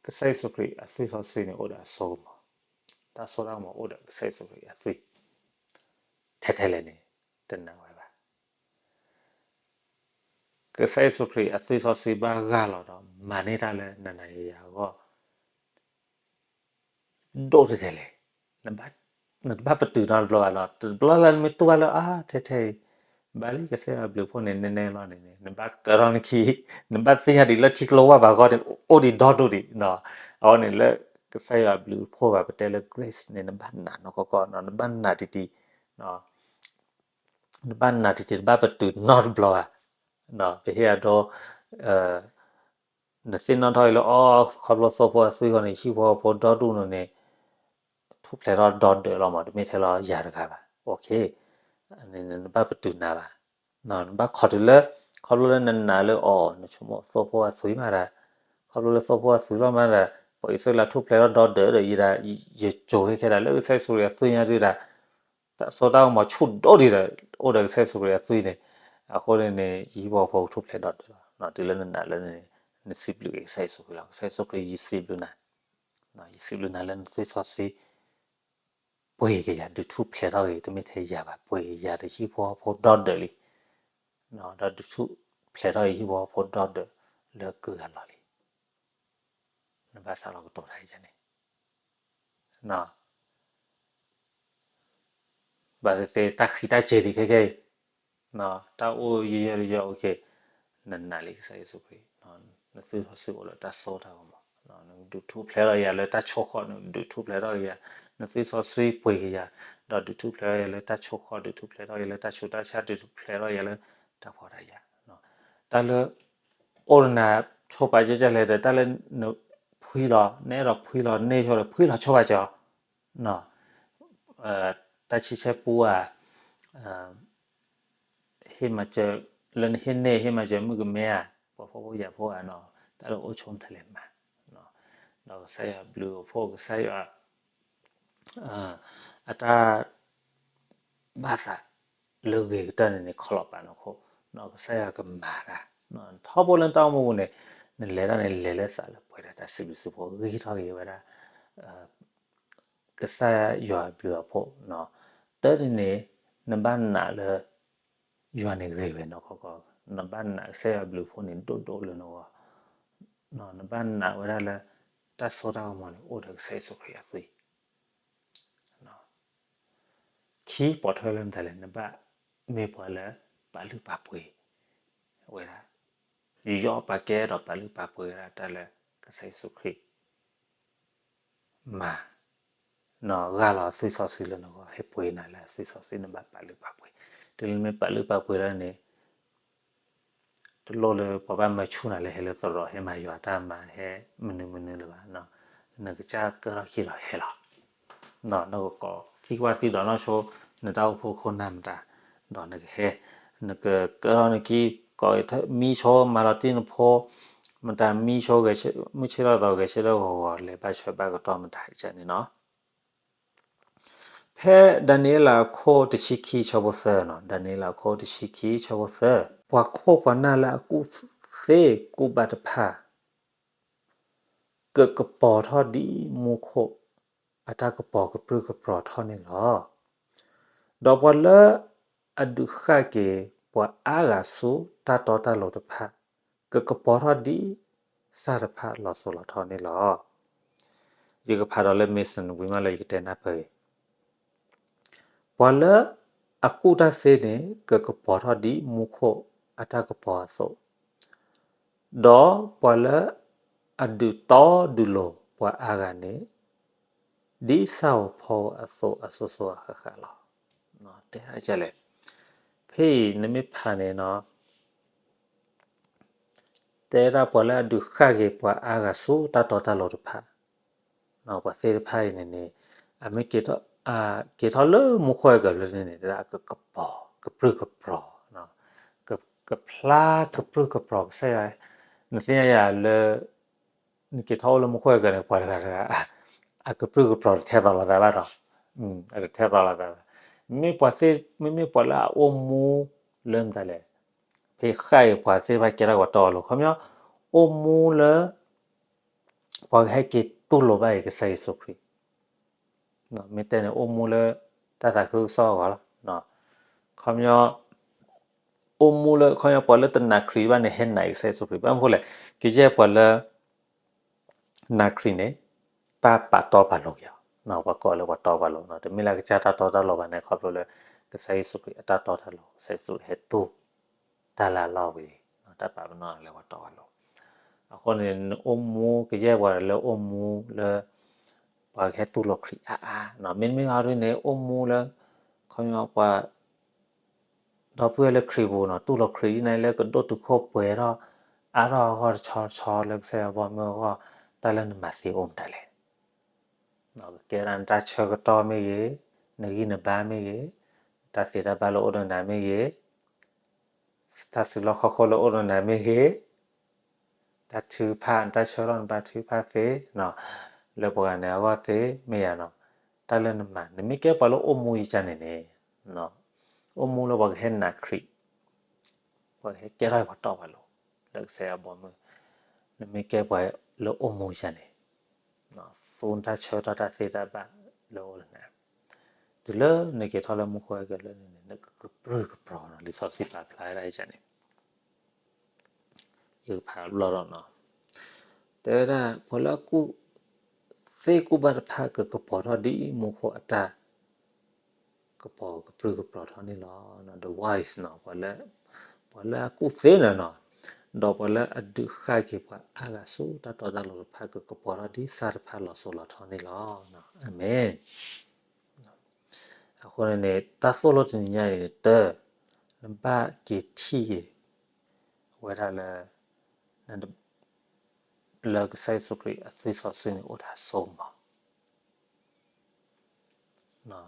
ကစၢ်ယ့ၣ်ၡူးခရံာ်အသွံၣ်စီဆှံန့ၣ် အိၣ်ဒီးအစိကမီၤ, တၢ်စိတၢ်ကမီၤအိၣ်ဒီးကစၢ်ယ့ၣ်ၡူးခရံာ်အသွံၣ် ထဲထဲလဲၣ်န့ၣ် တနာ်ဝဲဘၣ်. ကစၢ်ယ့ၣ်ၡူးခရံာ်အသွံၣ်စီဆှံဘၣ်ဂၢ်လီၤဒီး မၤန့ၢ်တၢ်လၢနၤနၤယၤယၤအဂီၢ် ဒိၣ်ထဲထဲလဲၣ်, နတဘၣ်ပတုာ်နီတဘျီဘၣ်နီၤ, တဘျီလၢနမ့ၢ်တူၢ်ဘၣ်လၢ အါ ထဲထဲအံၤ ဘၣ်လံ ကစၢ်ယွၤဘျုးဖှိၣ်န့ၣ် နဲနဲလီၤန့ၣ်န့ၣ် နဘၣ်ကၢထီၣ်နခံ, နဘၣ်သ့ၣ်ညါဒံးလၢထံကျိဝၢ်ဘးခီန့ၣ် အိၣ်ဒံးဒီဒူၣ်ဒံး, အဃိန့ၣ်လၢ ကစၢ်ယွၤဘျုးဖှိၣ်ဘၣ်ပတဲလၢ grace န့ၣ် နဘၣ်နာ်နီၢ်ကီၢ်ကီၢ်နီၤ, နဘၣ်နာ်တံၢ်တံၢ် နဘၣ်နာ်တံၢ်တံၢ် နဘၣ်ပတုာ်နီတဘျီဘၣ်. ပဟ့ၣ်အဒိ နသ့ၣ်နီၣ်ထီၣ်အံၤလၢ အိ ခီဖျိသိဖိအသွံၣ်ဃီန့ၣ် ဟံၣ်ဖိဃီဖိဒီဒူၣ်န့ၣ်န့ၣ် ထူၣ်ဖျဲးထီၣ်ဒီဒၢးလီၤမး, တမ့ၢ်ထဲလီၤယၤတဂၤဘၣ်. နဘၣ်ပတုာ်နၤဘၣ်. နဘၣ်ခိးတုၤလၢ ခီဖျိလၢနနာ်လၢ အိ နဆိကမိၣ်သိဖိအသွံၣ်မးဒၣ်, ခီဖျိလၢသိဖိအသွံၣ်လီၤမးဒၣ်, ပှၤအံၣ်စရ့လးထူၣ်ဖျဲးထီၣ်ဒီဒၢးဒီးယၤဒၣ်, ယကိၤခဲခဲဒၣ်လၢကစၢ်ယ့ၣ်ၡူးခရံာ်အသွံၣ်ညါဒုးဒၣ် တၢ်စိတၢ်ကမီၤဆူၣ်ဒိၣ်ဒံးဒီး အိၣ်ဒီးကစၢ်ယ့ၣ်ၡူးခရံာ်အသွံၣ်န့ၣ်, အဃိန့ၣ်န့ၣ် ယဟံၣ်ဖိဃီဖိကထူၣ်ဖျဲးဒီဒၢးလီၤ. တုၤလၢနနာ်လၢန့ၣ် နစံးဘျုးက့ၤကစၢ်ယ့ၣ်ၡူးခရံာ်လီၤ. ကစၢ်ယ့ၣ်ၡူးခရံာ် ယစံးဘျုးနၤ, ယစံးဘျုးနၤလၢနသွံၣ်စီဆှံ ပှ့ၤက့ၤယၤ ဒုးထူၣ်ဖျဲးထီၣ်က့ၤ တမ့ၢ်ထဲယၤဘၣ်, ပှ့ၤက့ၤယၤဒီးဟံၣ်ဖိဃီဖိဒီဒၢးလံ, ဒီးဒုးထူၣ်ဖျဲးထီၣ်က့ၤဟံၣ်ဖိဃီဖိဒီဒၢးလၢကုၢ်ဂၤလီၤလံ. နဘၣ်စးလီၤကတိၤတၢ်အံၤန့ၣ် ဘၣ်သ့ၣ်သ့ၣ် တၢ်ဃံတၢ်စ့ၤဒံးခဲခဲအံၤ, တၢ်အိၣ်ယံာ်ယံာ်ယံာ် အိၣ်ခ့, နနာ်လံကစၢ်ယ့ၣ်ၡူးခရံာ်, နသွံၣ်စီဆှံအိၣ်လၢတၢ်စိတၢ်ကမီၤ, နဒုးထူၣ်ဖျဲးထီၣ်ယၤလၢတၢ်ဆိၣ်ဃီ, နဒုးထူၣ်ဖျဲးထီၣ်ယၤ, နသွံၣ်စီဆှံပှ့ၤက့ၤယၤ, ဒီးဒုးထူၣ်ဖျဲးထီၣ်ယၤလၢတၢ်ဆိၣ်ဃီ, ဒုးထူၣ်ဖျဲးထီၣ်ယၤလၢတၢ်ဆူးတၢ်ဆါ, ဒုးထူၣ်ဖျဲးထီၣ်ယၤလၢတၢ်ဖှီၣ်တၢ်ယာ်, တၢ်လၢ အိၣ်ဒီးနၤဆိပာ်ကဲကဲလဲၣ်ဒီး တၢ်လၢနဖှံလီၤ, နအဲၣ်ဒိးဖှံလီၤန့ၢ်ဆိဒီး ဖှံလီၤဆိပာ်ကဲအီၤ, တၢ်ဆံဆဲပူဧါ, ဟ့ၣ်မၤစၢၤ, လၢနဟ့ၣ်န့ၢ် ဟ့ၣ်မၤစၢၤမုၣ်ကမဲဧါ, ပှၤဖှီၣ်ဖိယာ်ဖိဧါ, တၢ်လၢအိၣ်ဆိမတၤလဲၣ်မၤ, ဒီးကစၢ်ယွၤဘျုးအိၣ်ဖှိၣ် ကစၢ်ယွၤ အတၢ် ဘၣ်သးလၢဂ့ၤကတၢၢ်န့ၣ်န့ၣ် ခီလီၤပာ်နခိၣ်, ကစၢ်ယွၤကမၤတၢ်, ထီဘိလၢနတၢ်အိၣ်မူပူၤန့ၣ်, နလဲၤတၢ်န့ၣ် လဲၤလၢသးလၢပှဲၤဒီးတၢ်စံးဘျုးစံးဖှိၣ် ဂံၢ်ထီၣ်က့ၤဝဲဒၣ် ကစၢ်ယွၤအဘျုးအဖှိၣ်. တၢ်တန့ၣ် နဘၣ်နာ်လၢ ယွၤန့ၣ်ဂ့ၤဝဲနီၢ်ကီၢ်ကီၢ်, နဘၣ်နာ်ကစၢ်ယွၤအဘျုးအဖှိၣ်န့ၣ်ဒိၣ်ဒိၣ်လၢနဂီၢ်, နဘၣ်နာ်ဝဲဒၣ်လၢ တၢ်စိတၢ်ကမီၤန့ၣ်အိၣ်ဒီးကစၢ်ယ့ၣ်ၡူးခရံာ်အသွံၣ် ခံ ပိာ်ထွဲလၢမတၤလဲၣ်, နဘၣ်မ့ၢ်ပှၤလၢပာ်လုၢ်ပာ်ပှ့ၤဝဲဒၣ်, ယီၤပာ်ကဲဒီးပာ်လုၢ်ပာ်ပှ့ၤဝဲဒၣ်တၢ်လၢကစၢ်ယ့ၣ်ၡူးခရံာ်မၤ, နီၢ်ဂၢ်လီၤအသွံၣ်စီဆှံလၢနဂီၢ် ဟဲပှ့ၤနၤလၢအသွံၣ်စီဆှံ နဘၣ်ပာ်လုၢ်ပာ်ပှ့ၤ, တုၤလၢနမ့ၢ်ပာ်လုၢ်ပာ်ပှ့ၤလၢန့ၣ် တလိၣ်လၢပှၤဘၣ်မၢဆူၣ်နၤလၢဟဲလၢသရိာ် ဟဲမၤယွၤတၢ်မၤ ဟဲမနုၤမနုၤလၢၤဘၣ်, နကစၢ်ကၢထီၣ်ခံဒီးဟဲလီၤ. နကကိးသံကွၢ်သံဒီးနီၢ်ဆိ နတၢ်အိၣ်ဖှိၣ်ခိၣ်နၢ်မတၤ, ဒီးနကဟဲ, နကကၢထီၣ်နခံ, ကိးမံဆိမၤလီၤတံၢ်နဖိ, မတၤမံဆိ မုၢ်ဆ့ၣ်ထီၣ်သီဂဲၤဆၢထၢၣ်ဂီၤဂီၤ လဲၤဘၣ်ဆှၢဘၣ်ကတီၢ်မတၤန့ၣ်နီၤ. ဖဲဒၤနံးယ့လးအခိၣ်တဆံခံဆၢဖိသၢနီၤ, ဒၤနံးယ့လးအခိၣ်တဆံခံဆၢဖိသၢ, ပှၤခိၣ်ပှၤနၢ်လၢအကူၣ်သ့ကူၣ်ဘၣ်တဖၣ် ကကပီၤထီၣ်ဒ်မူခိၣ်အတၢ်ကပီၤကပြုၢ်ကပြီၤထီၣ်န့ၣ်လီၤ. ဒီးပှၤလၢအဒုးဃၣ်က့ၤပှၤအါဂၤဆူတၢ်တီတၢ်လိၤတဖၣ် ကကပီၤထီၣ်ဒ်စၢ်တဖၣ်လီၤစိၤလီၤထီန့ၣ်လီၤ. ယကဖးဒီးလၢ Mason ဝံၤမးလၢယကတဲနၢ်ပၢၢ်အံၤ, ပှၤလၢအကူၣ်တၢ်သ့န့ၣ် ကကပီၤထီၣ်ဒ်မူခိၣ်အတၢ်ကပီၤအသိး, ဒီးပှၤလၢအဒုးတီဒုးလိၤပှၤအါဂၤန့ၣ် ဒ်ဆၣ်ဧိၤဖီဧိၤအသိးအစိၤစိၤအဃၣ်ဃၣ်လီၤ. တဲဒ်လဲၣ်, ဖဲအံၤနမ့ၢ်ဖးန့ၣ်နီၤ, တဲဒၣ်ပှၤလၢအဒုးဃၣ်က့ၤပှၤအါဂၤဆူတၢ်တီတၢ်လိၤတဖၣ်, ပှၤသ့ၣ်တဖၣ်အံၤန့ၣ်န့ၣ် အမ့ၢ်က့ၤထီၣ်လၢမူခိၣ်အကၤဘျီန့ၣ်န့ၣ် တဲဒၣ်ကကပီၤကပြုၢ်ကပြီၤ, ကဖျါကပြုၢ်ကပြီၤကစၢ်ယွၤ, နသ့ၣ်ညါယၤလၢ နက့ၤထီၣ်အိၣ်လၢမူခိၣ်အကၤန့ၣ် ပှၤတဂၤတဂၤ အကပြုၢ်ကပြီၤတထဲသိးလိာ်သးဘၣ်နီၤ, အတထဲသိးလိာ်သးဘၣ်. မ့မ့ၢ်ပှၤသ့ၣ် မ့မ့ၢ်ပှၤလၢအအိၣ်မူလၢမတၤလဲၣ်, ဖဲဃၣ်အံၤပှၤသ့ၣ်တဖၣ်ကဲထီၣ်ပှၤတီပှၤလိၤ ခီပညီ အိၣ်မူလၢ ပှၤကဟဲက့ၤတူၢ်လိာ်ဘၣ်အံၤကစၢ်ယ့ၣ်ၡူးခရံာ်, မ့ၢ်တဲန့ၣ် အိၣ်မူလၢတၢ်သးခုကစီၣ်အဂီၢ်လီၤ. ခီပညီ အိၣ်မူလၢ ခီပညီပှၤလၢတနာ်ခရံာ်ဘၣ်န့ၣ် ဟဲနာ်အံၤကစၢ်ယ့ၣ်ၡူးခရံာ် ဘၣ်မနုၤဃိလဲၣ်, ကယဲၢ်ပှၤလၢ နာ်ခရံာ်န့ၣ် တၢ်ပာ်တီပာ်လိၤက့ၤအီၤ, ပှၤကိးလၢပှၤတီပှၤလိၤ, တမ့ၢ်လၢအကစၢ်တၢ်တီတၢ်လိၤဘၣ်န့ၣ် ခီဖျိလၢ ကစၢ်ယ့ၣ်ၡူးခရံာ်အတၢ်တီတၢ်လိၤ ကစၢ်ယ့ၣ်ၡူးခရံာ်ဟဲတူၢ် တၢ်လၢအလီၢ်ဝံၤ တၢ်ပာ်ပနီၣ်လၢပှၤတီပှၤလိၤ, အဃိန့ၣ် နအိၣ်မူကယဲၢ်ပှၤလၢအိၣ်မူလၢ ပှၤကဟဲတူၢ်လိာ်ခရံာ်အါအါ, မ့တမ့ၢ်ဘၣ်ဒ်န့ၣ် အိၣ်မူလၢ ခီပညီပှၤ ဒီပုၢ်ဝဲၢ်လၢခရံာ်ပူၤနီၤ တူၢ်လိာ်ခရံာ်ဒ်န့ၣ်လၢကဒိၣ်တုာ်ခိၣ်ပှဲၤထီၣ် အါထီၣ်အဂီၢ်တဆီတဆီလၢကစၢ်ယွၤဘီမုၢ်အဂီၢ် တၢ်လၢနမၤသ့အိၣ်မတၤလဲၣ်. ကဲဒၣ်နတၢ်ဆၢကတီၢ်မ့ၢ်ဂ့ၤ, နဂံၢ်နဘါမ့ၢ်ဂ့ၤ, တၢ်သ့တၢ်ဘၣ်လၢအိၣ်ဒီးနၤမ့ၢ်ဂ့ၤ, တၢ်စုလီၢ်ခီၣ်ခိၣ်လၢအိၣ်ဒီးနၤမ့ၢ်ဂ့ၤ, တၢ်ထုကဖၣ် နတၢ်ဆၢကတီၢ်နဘါထုကဖၣ်သ့ လၢပှၤဂၤန့ၣ်အဂီၢ်သ့မ့ၢ်ယၤနီၤ, တၢ်လၢနမၤ နမ့ၢ်ကဲပှၤလၢအိၣ်မူယကါန့ၣ်န့ၣ်, အိၣ်မူလၢပှၤကဟဲနာ်ခရံာ်, ပှၤကဟဲကဲထီၣ်ပှၤတီပှၤလိၤ လၢကစၢ်ယွၤဘီမုၢ်, နမ့ၢ်ကဲပှၤလၢအိၣ်မူယကါန့ၣ်, သူနတၢ်ဆၢကတီၢ်တၢ်သ့တၢ်ဘၣ်လၢအိၣ်ဒီးနၤ, တုၤလၢနက့ၤထီၣ်လၢမူခိၣ်အကၤလၢန့ၣ် နကကပြုၢ်ကပြီၤနီၤ လံာ်စီဆှံပာ်ဖျါဝဲဒၣ်ယကါန့ၣ် ယကဖးဘျီဒီးနီၤ, တဲဝဲဒၣ် ပှၤလၢအကူၣ်သ့ကူၣ်ဘၣ်တဖၣ် ကကပီၤထီၣ်ဒ်မူခိၣ်အတၢ်ကပီၤကပြုၢ်ကပြီၤထီၣ်န့ၣ်လီၤ. The wise နီၤ, ပှၤလၢအကူၣ်သ့န့ၣ်နီၤ, ဒီးပှၤလၢအဒုးဃၣ်က့ၤပှၤအါဂၤဆူတၢ်တီတၢ်လိၤတဖၣ် ကကပီၤထီၣ်ဒ်စၢ်တဖၣ်လီၤစိၤလီၤထီန့ၣ်လီၤ. အၤမ့ၣ်. အဃိန့ၣ်န့ၣ် တၢ်သိၣ်လိတနံၤညါအံၤန့ၣ် တၢ် နဘၣ်က့ၤထံၣ်က့ၤ အဝဲဒၣ်လၢ လၢကစၢ်ယ့ၣ်ၡူးခရံာ်အသွံၣ်စီဆှံန့ၣ် အိၣ်ဒီးအစိကမီၤ,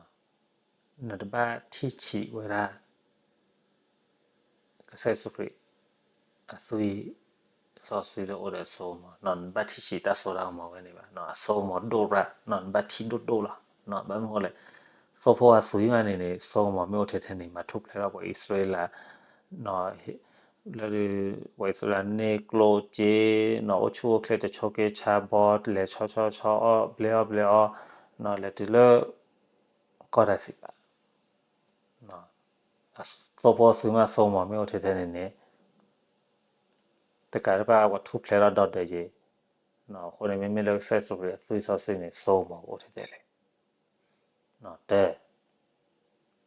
နတဘၣ်ထံၣ်ဆံးဝဲဒၣ် ကစၢ်ယ့ၣ်ၡူးခရံာ် အသွံၣ်စီဆှံလၢအိၣ်ဒီးအစိကမီၤ, နတဘၣ်ထံၣ်ဆံးတၢ်စိတၢ်ကမီၤဝဲန့ၣ်ဘၣ်, အစိကမီၤဒိၣ်ရၣ်, နဘၣ်ထံၣ်ဒိၣ်ဒိၣ်လီၤ. ဘၣ်မနုၤဃိလဲၣ်, သိဖိအသွံၣ်မးန့ၣ်န့ၣ် စိကမီၤမ့ၢ်အိၣ်ထဲထဲန့ၣ် မၤထူၣ်ဖျဲးထီၣ်ပှၤအံၣ်စရ့လး, လၢဒုး ပှၤအံၣ်စရ့လးန့ၢ်ကျိၣ်စ့ နီၢ် အိၣ်ဆူၣ်အိၣ်ချ့တဆိက့ဆါဘီ လဲၤဆီဆီဆီအီၣ်ဘျဲအီၣ်ဘျဲအီ နီၢ် လဲၤတုၤလၢ ကီၢ်တၢ်စံးပာ် အသိဖိအသွံၣ်မး စိကမီၤမ့ၢ်အိၣ်ထဲထဲန့ၣ်န့ၣ် တကးတဘၣ်ပှၤထူၣ်ဖျဲးထီၣ်ဒီဒၢးယ့ၤ အဃိန့ၣ် မ့မ့ၢ်လၢကစၢ်ယ့ၣ်ၡူးခရံာ်အသွံၣ်စီဆှံန့ၣ် စိကမီၤကအိၣ်ထဲထဲလဲၣ်. တၢ,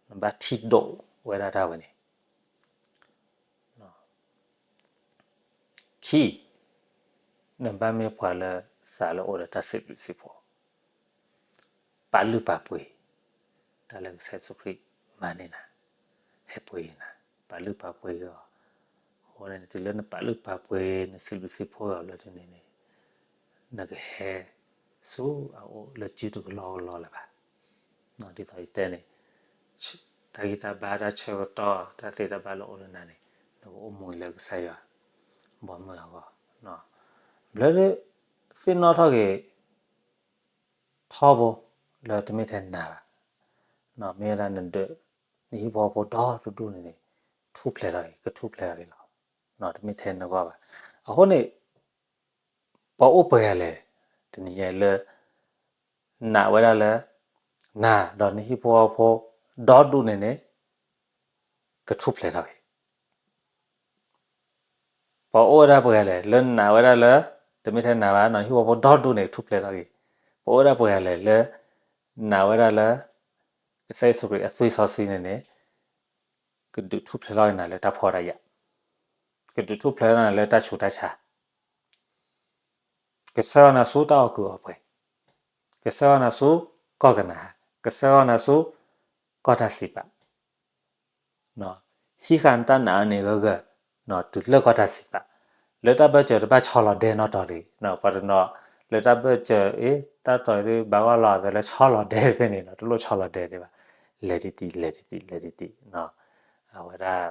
နဘၣ်ထံၣ်ဒိၣ်ဝဲဒၣ်တၢ်ဝဲန့ၣ် ခံ, နဘၣ်မ့ၢ်ပှၤလၢသးလၢအိၣ်ဒီးတၢ်စံးဘျုးစံးဖှိၣ်, ပာ်လုၢ်ပာ်ပှ့ၤ တၢ်လၢကစၢ်ယ့ၣ်ၡူးခရံာ်မၤန့ၢ်နၤ, ဟဲပှ့ၤနၤ, ပာ်လုၢ်ပာ်ပှ့ၤအီၤ, အဃိန့ၣ် တုၤလၢနပာ်လုၢ်ပာ်ပှ့ၤ နစံးဘျုးစံးဖှိၣ်အီၤလၢတန့ၣ်န့ၣ် နကဟဲဆူအအိၣ်လၢစုတကလီကလီလၢၤဘၣ်. ဒ်သိးယတဲန့ၣ် တၢ်ဂံၢ်တၢ်ဘါတၢ်ဆၢကတီၢ် တၢ်သ့တၢ်ဘၣ်လၢအိၣ်လၢနၤန့ၣ် နကအိၣ်မူလၢကစၢ်ယွၤ ဘီမုၢ်အဂီၢ်, ဘျၢ သ့ၣ်နီၣ်ထီၣ်က့ၤ ထီဘိ လၢတမ့ၢ်ထဲနၤဘၣ်, မ့ၢ်ဝဲဒၣ်နဒၢး နဟံၣ်ဖိဃီဖိဒီတဒူၣ်န့ၣ်န့ၣ် ထူၣ်ဖျဲးထီၣ်က့ၤ ကထူၣ်ဖျဲးထီၣ်က့ၤလီၤ. တမ့ၢ်ထဲနဂီၢ်ဘၣ်. အဃိန့ၣ် ပှၤအိၣ်ပှဲၤဂၤလဲၣ် တနံၤညါအံၤလၢ နာ်ဝဲဒၣ်လၢ နၤဒီးနဟံၣ်ဖိဃီဖိ ဒီဒူၣ်န့ၣ်န့ၣ် ကထူၣ်ဖျဲးထီၣ်က့ၤ ပှၤအိၣ်ဝဲဒၣ်ပှဲၤဂၤလဲၣ် လၢနာ်ဝဲဒၣ်လၢ တမ့ၢ်ထဲနၤဘၣ် နဟံၣ်ဖိဃီဖိဒီဒူၣ်န့ၣ် ကထူၣ်ဖျဲးထီၣ်က့ၤ, ပှၤအိၣ်ဝဲဒၣ်ပှဲၤဂၤလဲၣ် လၢ နာ်ဝဲဒၣ်လၢ ကစၢ်ယ့ၣ်ၡူးခရံာ်အသွံၣ်စီဆှံန့ၣ်န့ၣ် ကဒုးထူၣ်ဖျဲးထီၣ်က့ၤနၤလၢတၢ်ဖှီၣ်တၢ်ယာ်, ကဒုးထူၣ်ဖျဲးထီၣ်နၤလၢတၢ်ဆူးတၢ်ဆါ ကဆှၢအီၤနၤဆူတၢ်အီၣ်ကုာ်အီပှဲၤ, ကဆှၢအီၤနၤဆူ ကီၢ်ကနၤဧၣ်, ကဆှၢအီၤနၤဆူ ကီၢ်တၢ်စံးပာ်, ဟံးဃာ်နတၢ်နာ်အန့ၣ်ဂၢၢ်ဂၢၢ်, တုၤလၢကီၢ်တၢ်စံးပာ်, လၢတၢ်ဘၢၣ်စၢၤတဘၣ်ဆီလီၤဒဲနီၢ်တီၤတဂ့ၤ, ပှၤတနီၤ လၢတၢ်ဘၢၣ်စၢၤ အ့ တၢ်တီၤဒုးဘၣ်ဂီၢ်လီၤ အသးလၢဆီလီၤဒဲဖဲန့ၣ် တလိၣ်ဆီလီၤဒဲဒံးဘၣ်, လဲၤတံၢ်တံၢ် လဲၤတံၢ်တံၢ် လဲၤတံၢ်တံၢ်, အဝဲဒၣ်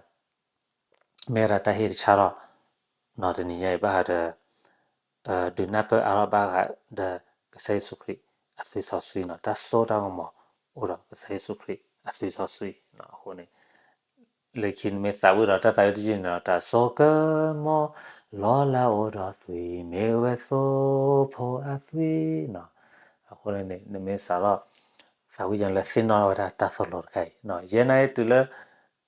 မ့ၢ်ဝဲဒၣ်တၢ်ဟ့ၣ်တၢ်ဆါလီၤ, တနံၤညါအံၤဘၣ်ဃးဒီး ဒုးနၢ်ပၢၢ်အါထီၣ်ဘၣ်ဃးဒီး ကစၢ်ယ့ၣ်ၡူးခရံာ်အသွံၣ်စီဆှံနီၤ, တၢ်စိတၢ်ကမီၤအိၣ်ဒီးကစၢ်ယ့ၣ်ၡူးခရံာ်အသွံၣ်စီဆှံနီၤ, အဃိန့ၣ် လၢခံနမ့ၢ်သးဝံၣ်ဒီးတၢ်သးဝံၣ်တယုၢ်န့ၣ်ဒီး တၢ်စိကမီၤ လီၤလးအိၣ်ဒီးသွံၣ် မ့ၢ်ဝဲသိဖိအသွံၣ်နီၤ, အဃိန့ၣ်န့ၣ် နမ့ၢ်စးထီၣ် သးဝံၣ်ယၤလၢသ့ၣ်နီၣ်ဝဲဒၣ်တၢ်သိၣ်လိတခါအံၤ, ယဲနာ်အံၤတုၤလၢ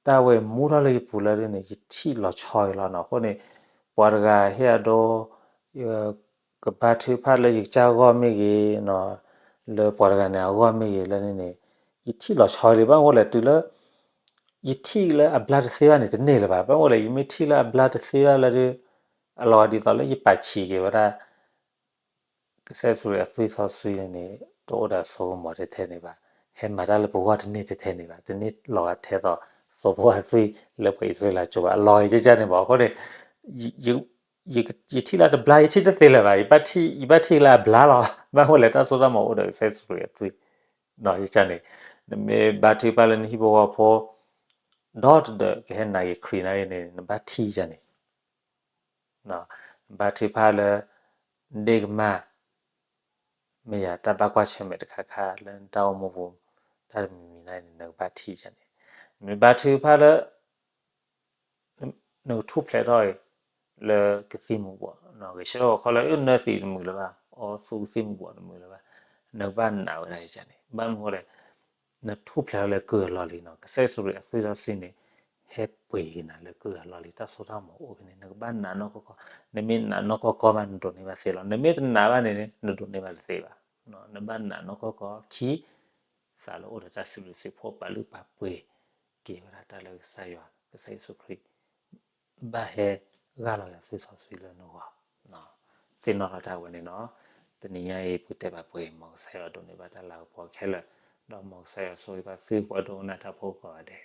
တၢ်ဝဲမူထီၣ်လၢယပူၤလၢဒ်န့ၣ် ယထံၣ်လီၤဆီအံၤလီၤနီၤ, အဃိန့ၣ် ပှၤတဂၤဟ့ၣ်အဒိ ကဘါထုကဖၣ်လၢယကစၢ်အဂီၢ်မ့ၢ်ဂ့ၤ, လၢပှၤတဂၤန့ၣ်အဂီၢ်မ့ၢ်ဂ့ၤလၢန့ၣ်န့ၣ် ယထံၣ်လီၤဆီလံ, ဘၣ်မနုၤလဲၣ် တုၤလၢ ယထံၣ်လၢအဘျါတသ့ဘၣ်န့ၣ် တန့ၢ်လၢၤဘၣ်. ဘၣ်မနုၤလဲၣ် ယမ့ၢ်ထံၣ်လၢအဘျါတသ့ဘၣ်လၢဒ် အလီၤဂာ်ဒ်သိးလၢယပာ်ဆံးက့ၤဝဲဒၣ် ကစၢ်ယ့ၣ်ၡူးခရံာ်အသွံၣ်စီဆှံန့ၣ်န့ၣ် တအိၣ်ဒီးစိကမီၤထဲထဲန့ၣ်ဘၣ်, ဟဲမၤတၢ်လၢပဂီၢ်တန့ၢ်ထဲထဲန့ၣ်ဘၣ်, တန့ၢ်လီၤဂာ်ထဲသိး သိဖိအသွံၣ်လၢပှၤအံၣ်စရ့လးကၠိဘၣ်, အလီၤဂာ်ယကန့ၣ်ဘၣ်. အဃိန့ၣ် ယထံၣ်လၢတဘျါ ယထံၣ်တသ့လၢၤဘၣ်, ယဘၣ်ထံၣ်လၢအဘျါလီၤ. ဘၣ်မနုၤလဲၣ် တၢ်စိတၢ်ကမီၤအိၣ်ဒီးကစၢ်ယ့ၣ်ၡူးခရံာ်အသွံၣ်, ယကန့ၣ် နမ့ၢ်ဘါထုကဖၣ်လၢနဟံၣ်ဖိဃီဖိ ဒီတဒၢးကဟဲနာ်က့ၤခရံာ်န့ၣ်န့ၣ် နဘၣ်ထံၣ်ယကန့ၣ် နဘါထုကဖၣ်လၢ ဒ့ၣ်ကမၢ် မ့ၢ်ယၤတၢ်ဘၣ်ကွၢ်ဆၢၣ်မဲာ်တခါခါလၢနတၢ်အိၣ်မူပူၤ တၢ်တမံၤမံၤန့ၣ် နကဘၣ်ထံၣ်ယကန့ၣ်, နမ့ၢ်ဘါထုကဖၣ်လၢ နကထူၣ်ဖျဲးထီၣ်အံၤ လၢကသံၣ်မူၤဘှီး, ဂဲၤဆၢထၢၣ်ခီလၢအနၢသံးတမုာ်လၢၤဘၣ်, အီသူကသံၣ်မူၤဘှီးတမုာ်လၢၤဘၣ်, နကဘၣ်နာ်ဝဲဒၣ်ယကန့ၣ်, ဘၣ်မနုၤလဲၣ် နထူၣ်ဖျဲးထီၣ်လၢကုၢ်အလီၢ်လံနီၤ, ကစၢ်ယ့ၣ်ၡူးခရံာ်အသွံၣ်စီဆှံန့ၣ် ဟဲပှ့ၤက့ၤနၤလၢကုၢ်အလီၢ်လံ, တၢ်စိတၢ်ကမီၤအိၣ်ဖဲန့ၣ်, နကဘၣ်နာ်နီၢ်ကီၢ်ကီၢ်, နမ့ၢ်နာ်နီၢ်ကီၢ်ကီၢ်မး နဒိးန့ၢ်ဘၣ်သ့လီၤ, နမ့ၢ်တနာ်ဘၣ်န့ၣ် နဒိးန့ၢ်ဘၣ်တသ့ဘၣ်, နဘၣ်နာ်နီၢ်ကီၢ်ကီၢ်, ခံ သးလၢအိၣ်ဒီးတၢ်စံးဘျုးစံးဖှိၣ် ပာ်လုၢ်ပာ်ပှ့ၤက့ၤဝဲဒၣ်တၢ်လၢကစၢ်ယွၤ ကစၢ်ယ့ၣ်ၡူးခရံာ် ဘၣ်ဟဲဂၢ်လီၤယွၤသွံၣ်စီဆှံလၢနဂီၢ်, သ့ၣ်နီၣ်ထီၣ်တၢ်ဝဲန့ၣ်နီၤ, တနံၤညါအံၤ ပကတဲဘၣ်ပှဲၤ မ်ကစၢ်ယွၤဒိးန့ၢ်ဘၣ်တၢ်လၤကပီၤခဲလၢာ်, ဒီးမ်ကစၢ်ယွၤဆိၣ်ဂ့ၤဘၣ်သုပှၤဒိကနၣ်တၢ်ဖိကိးဂၤဒဲး,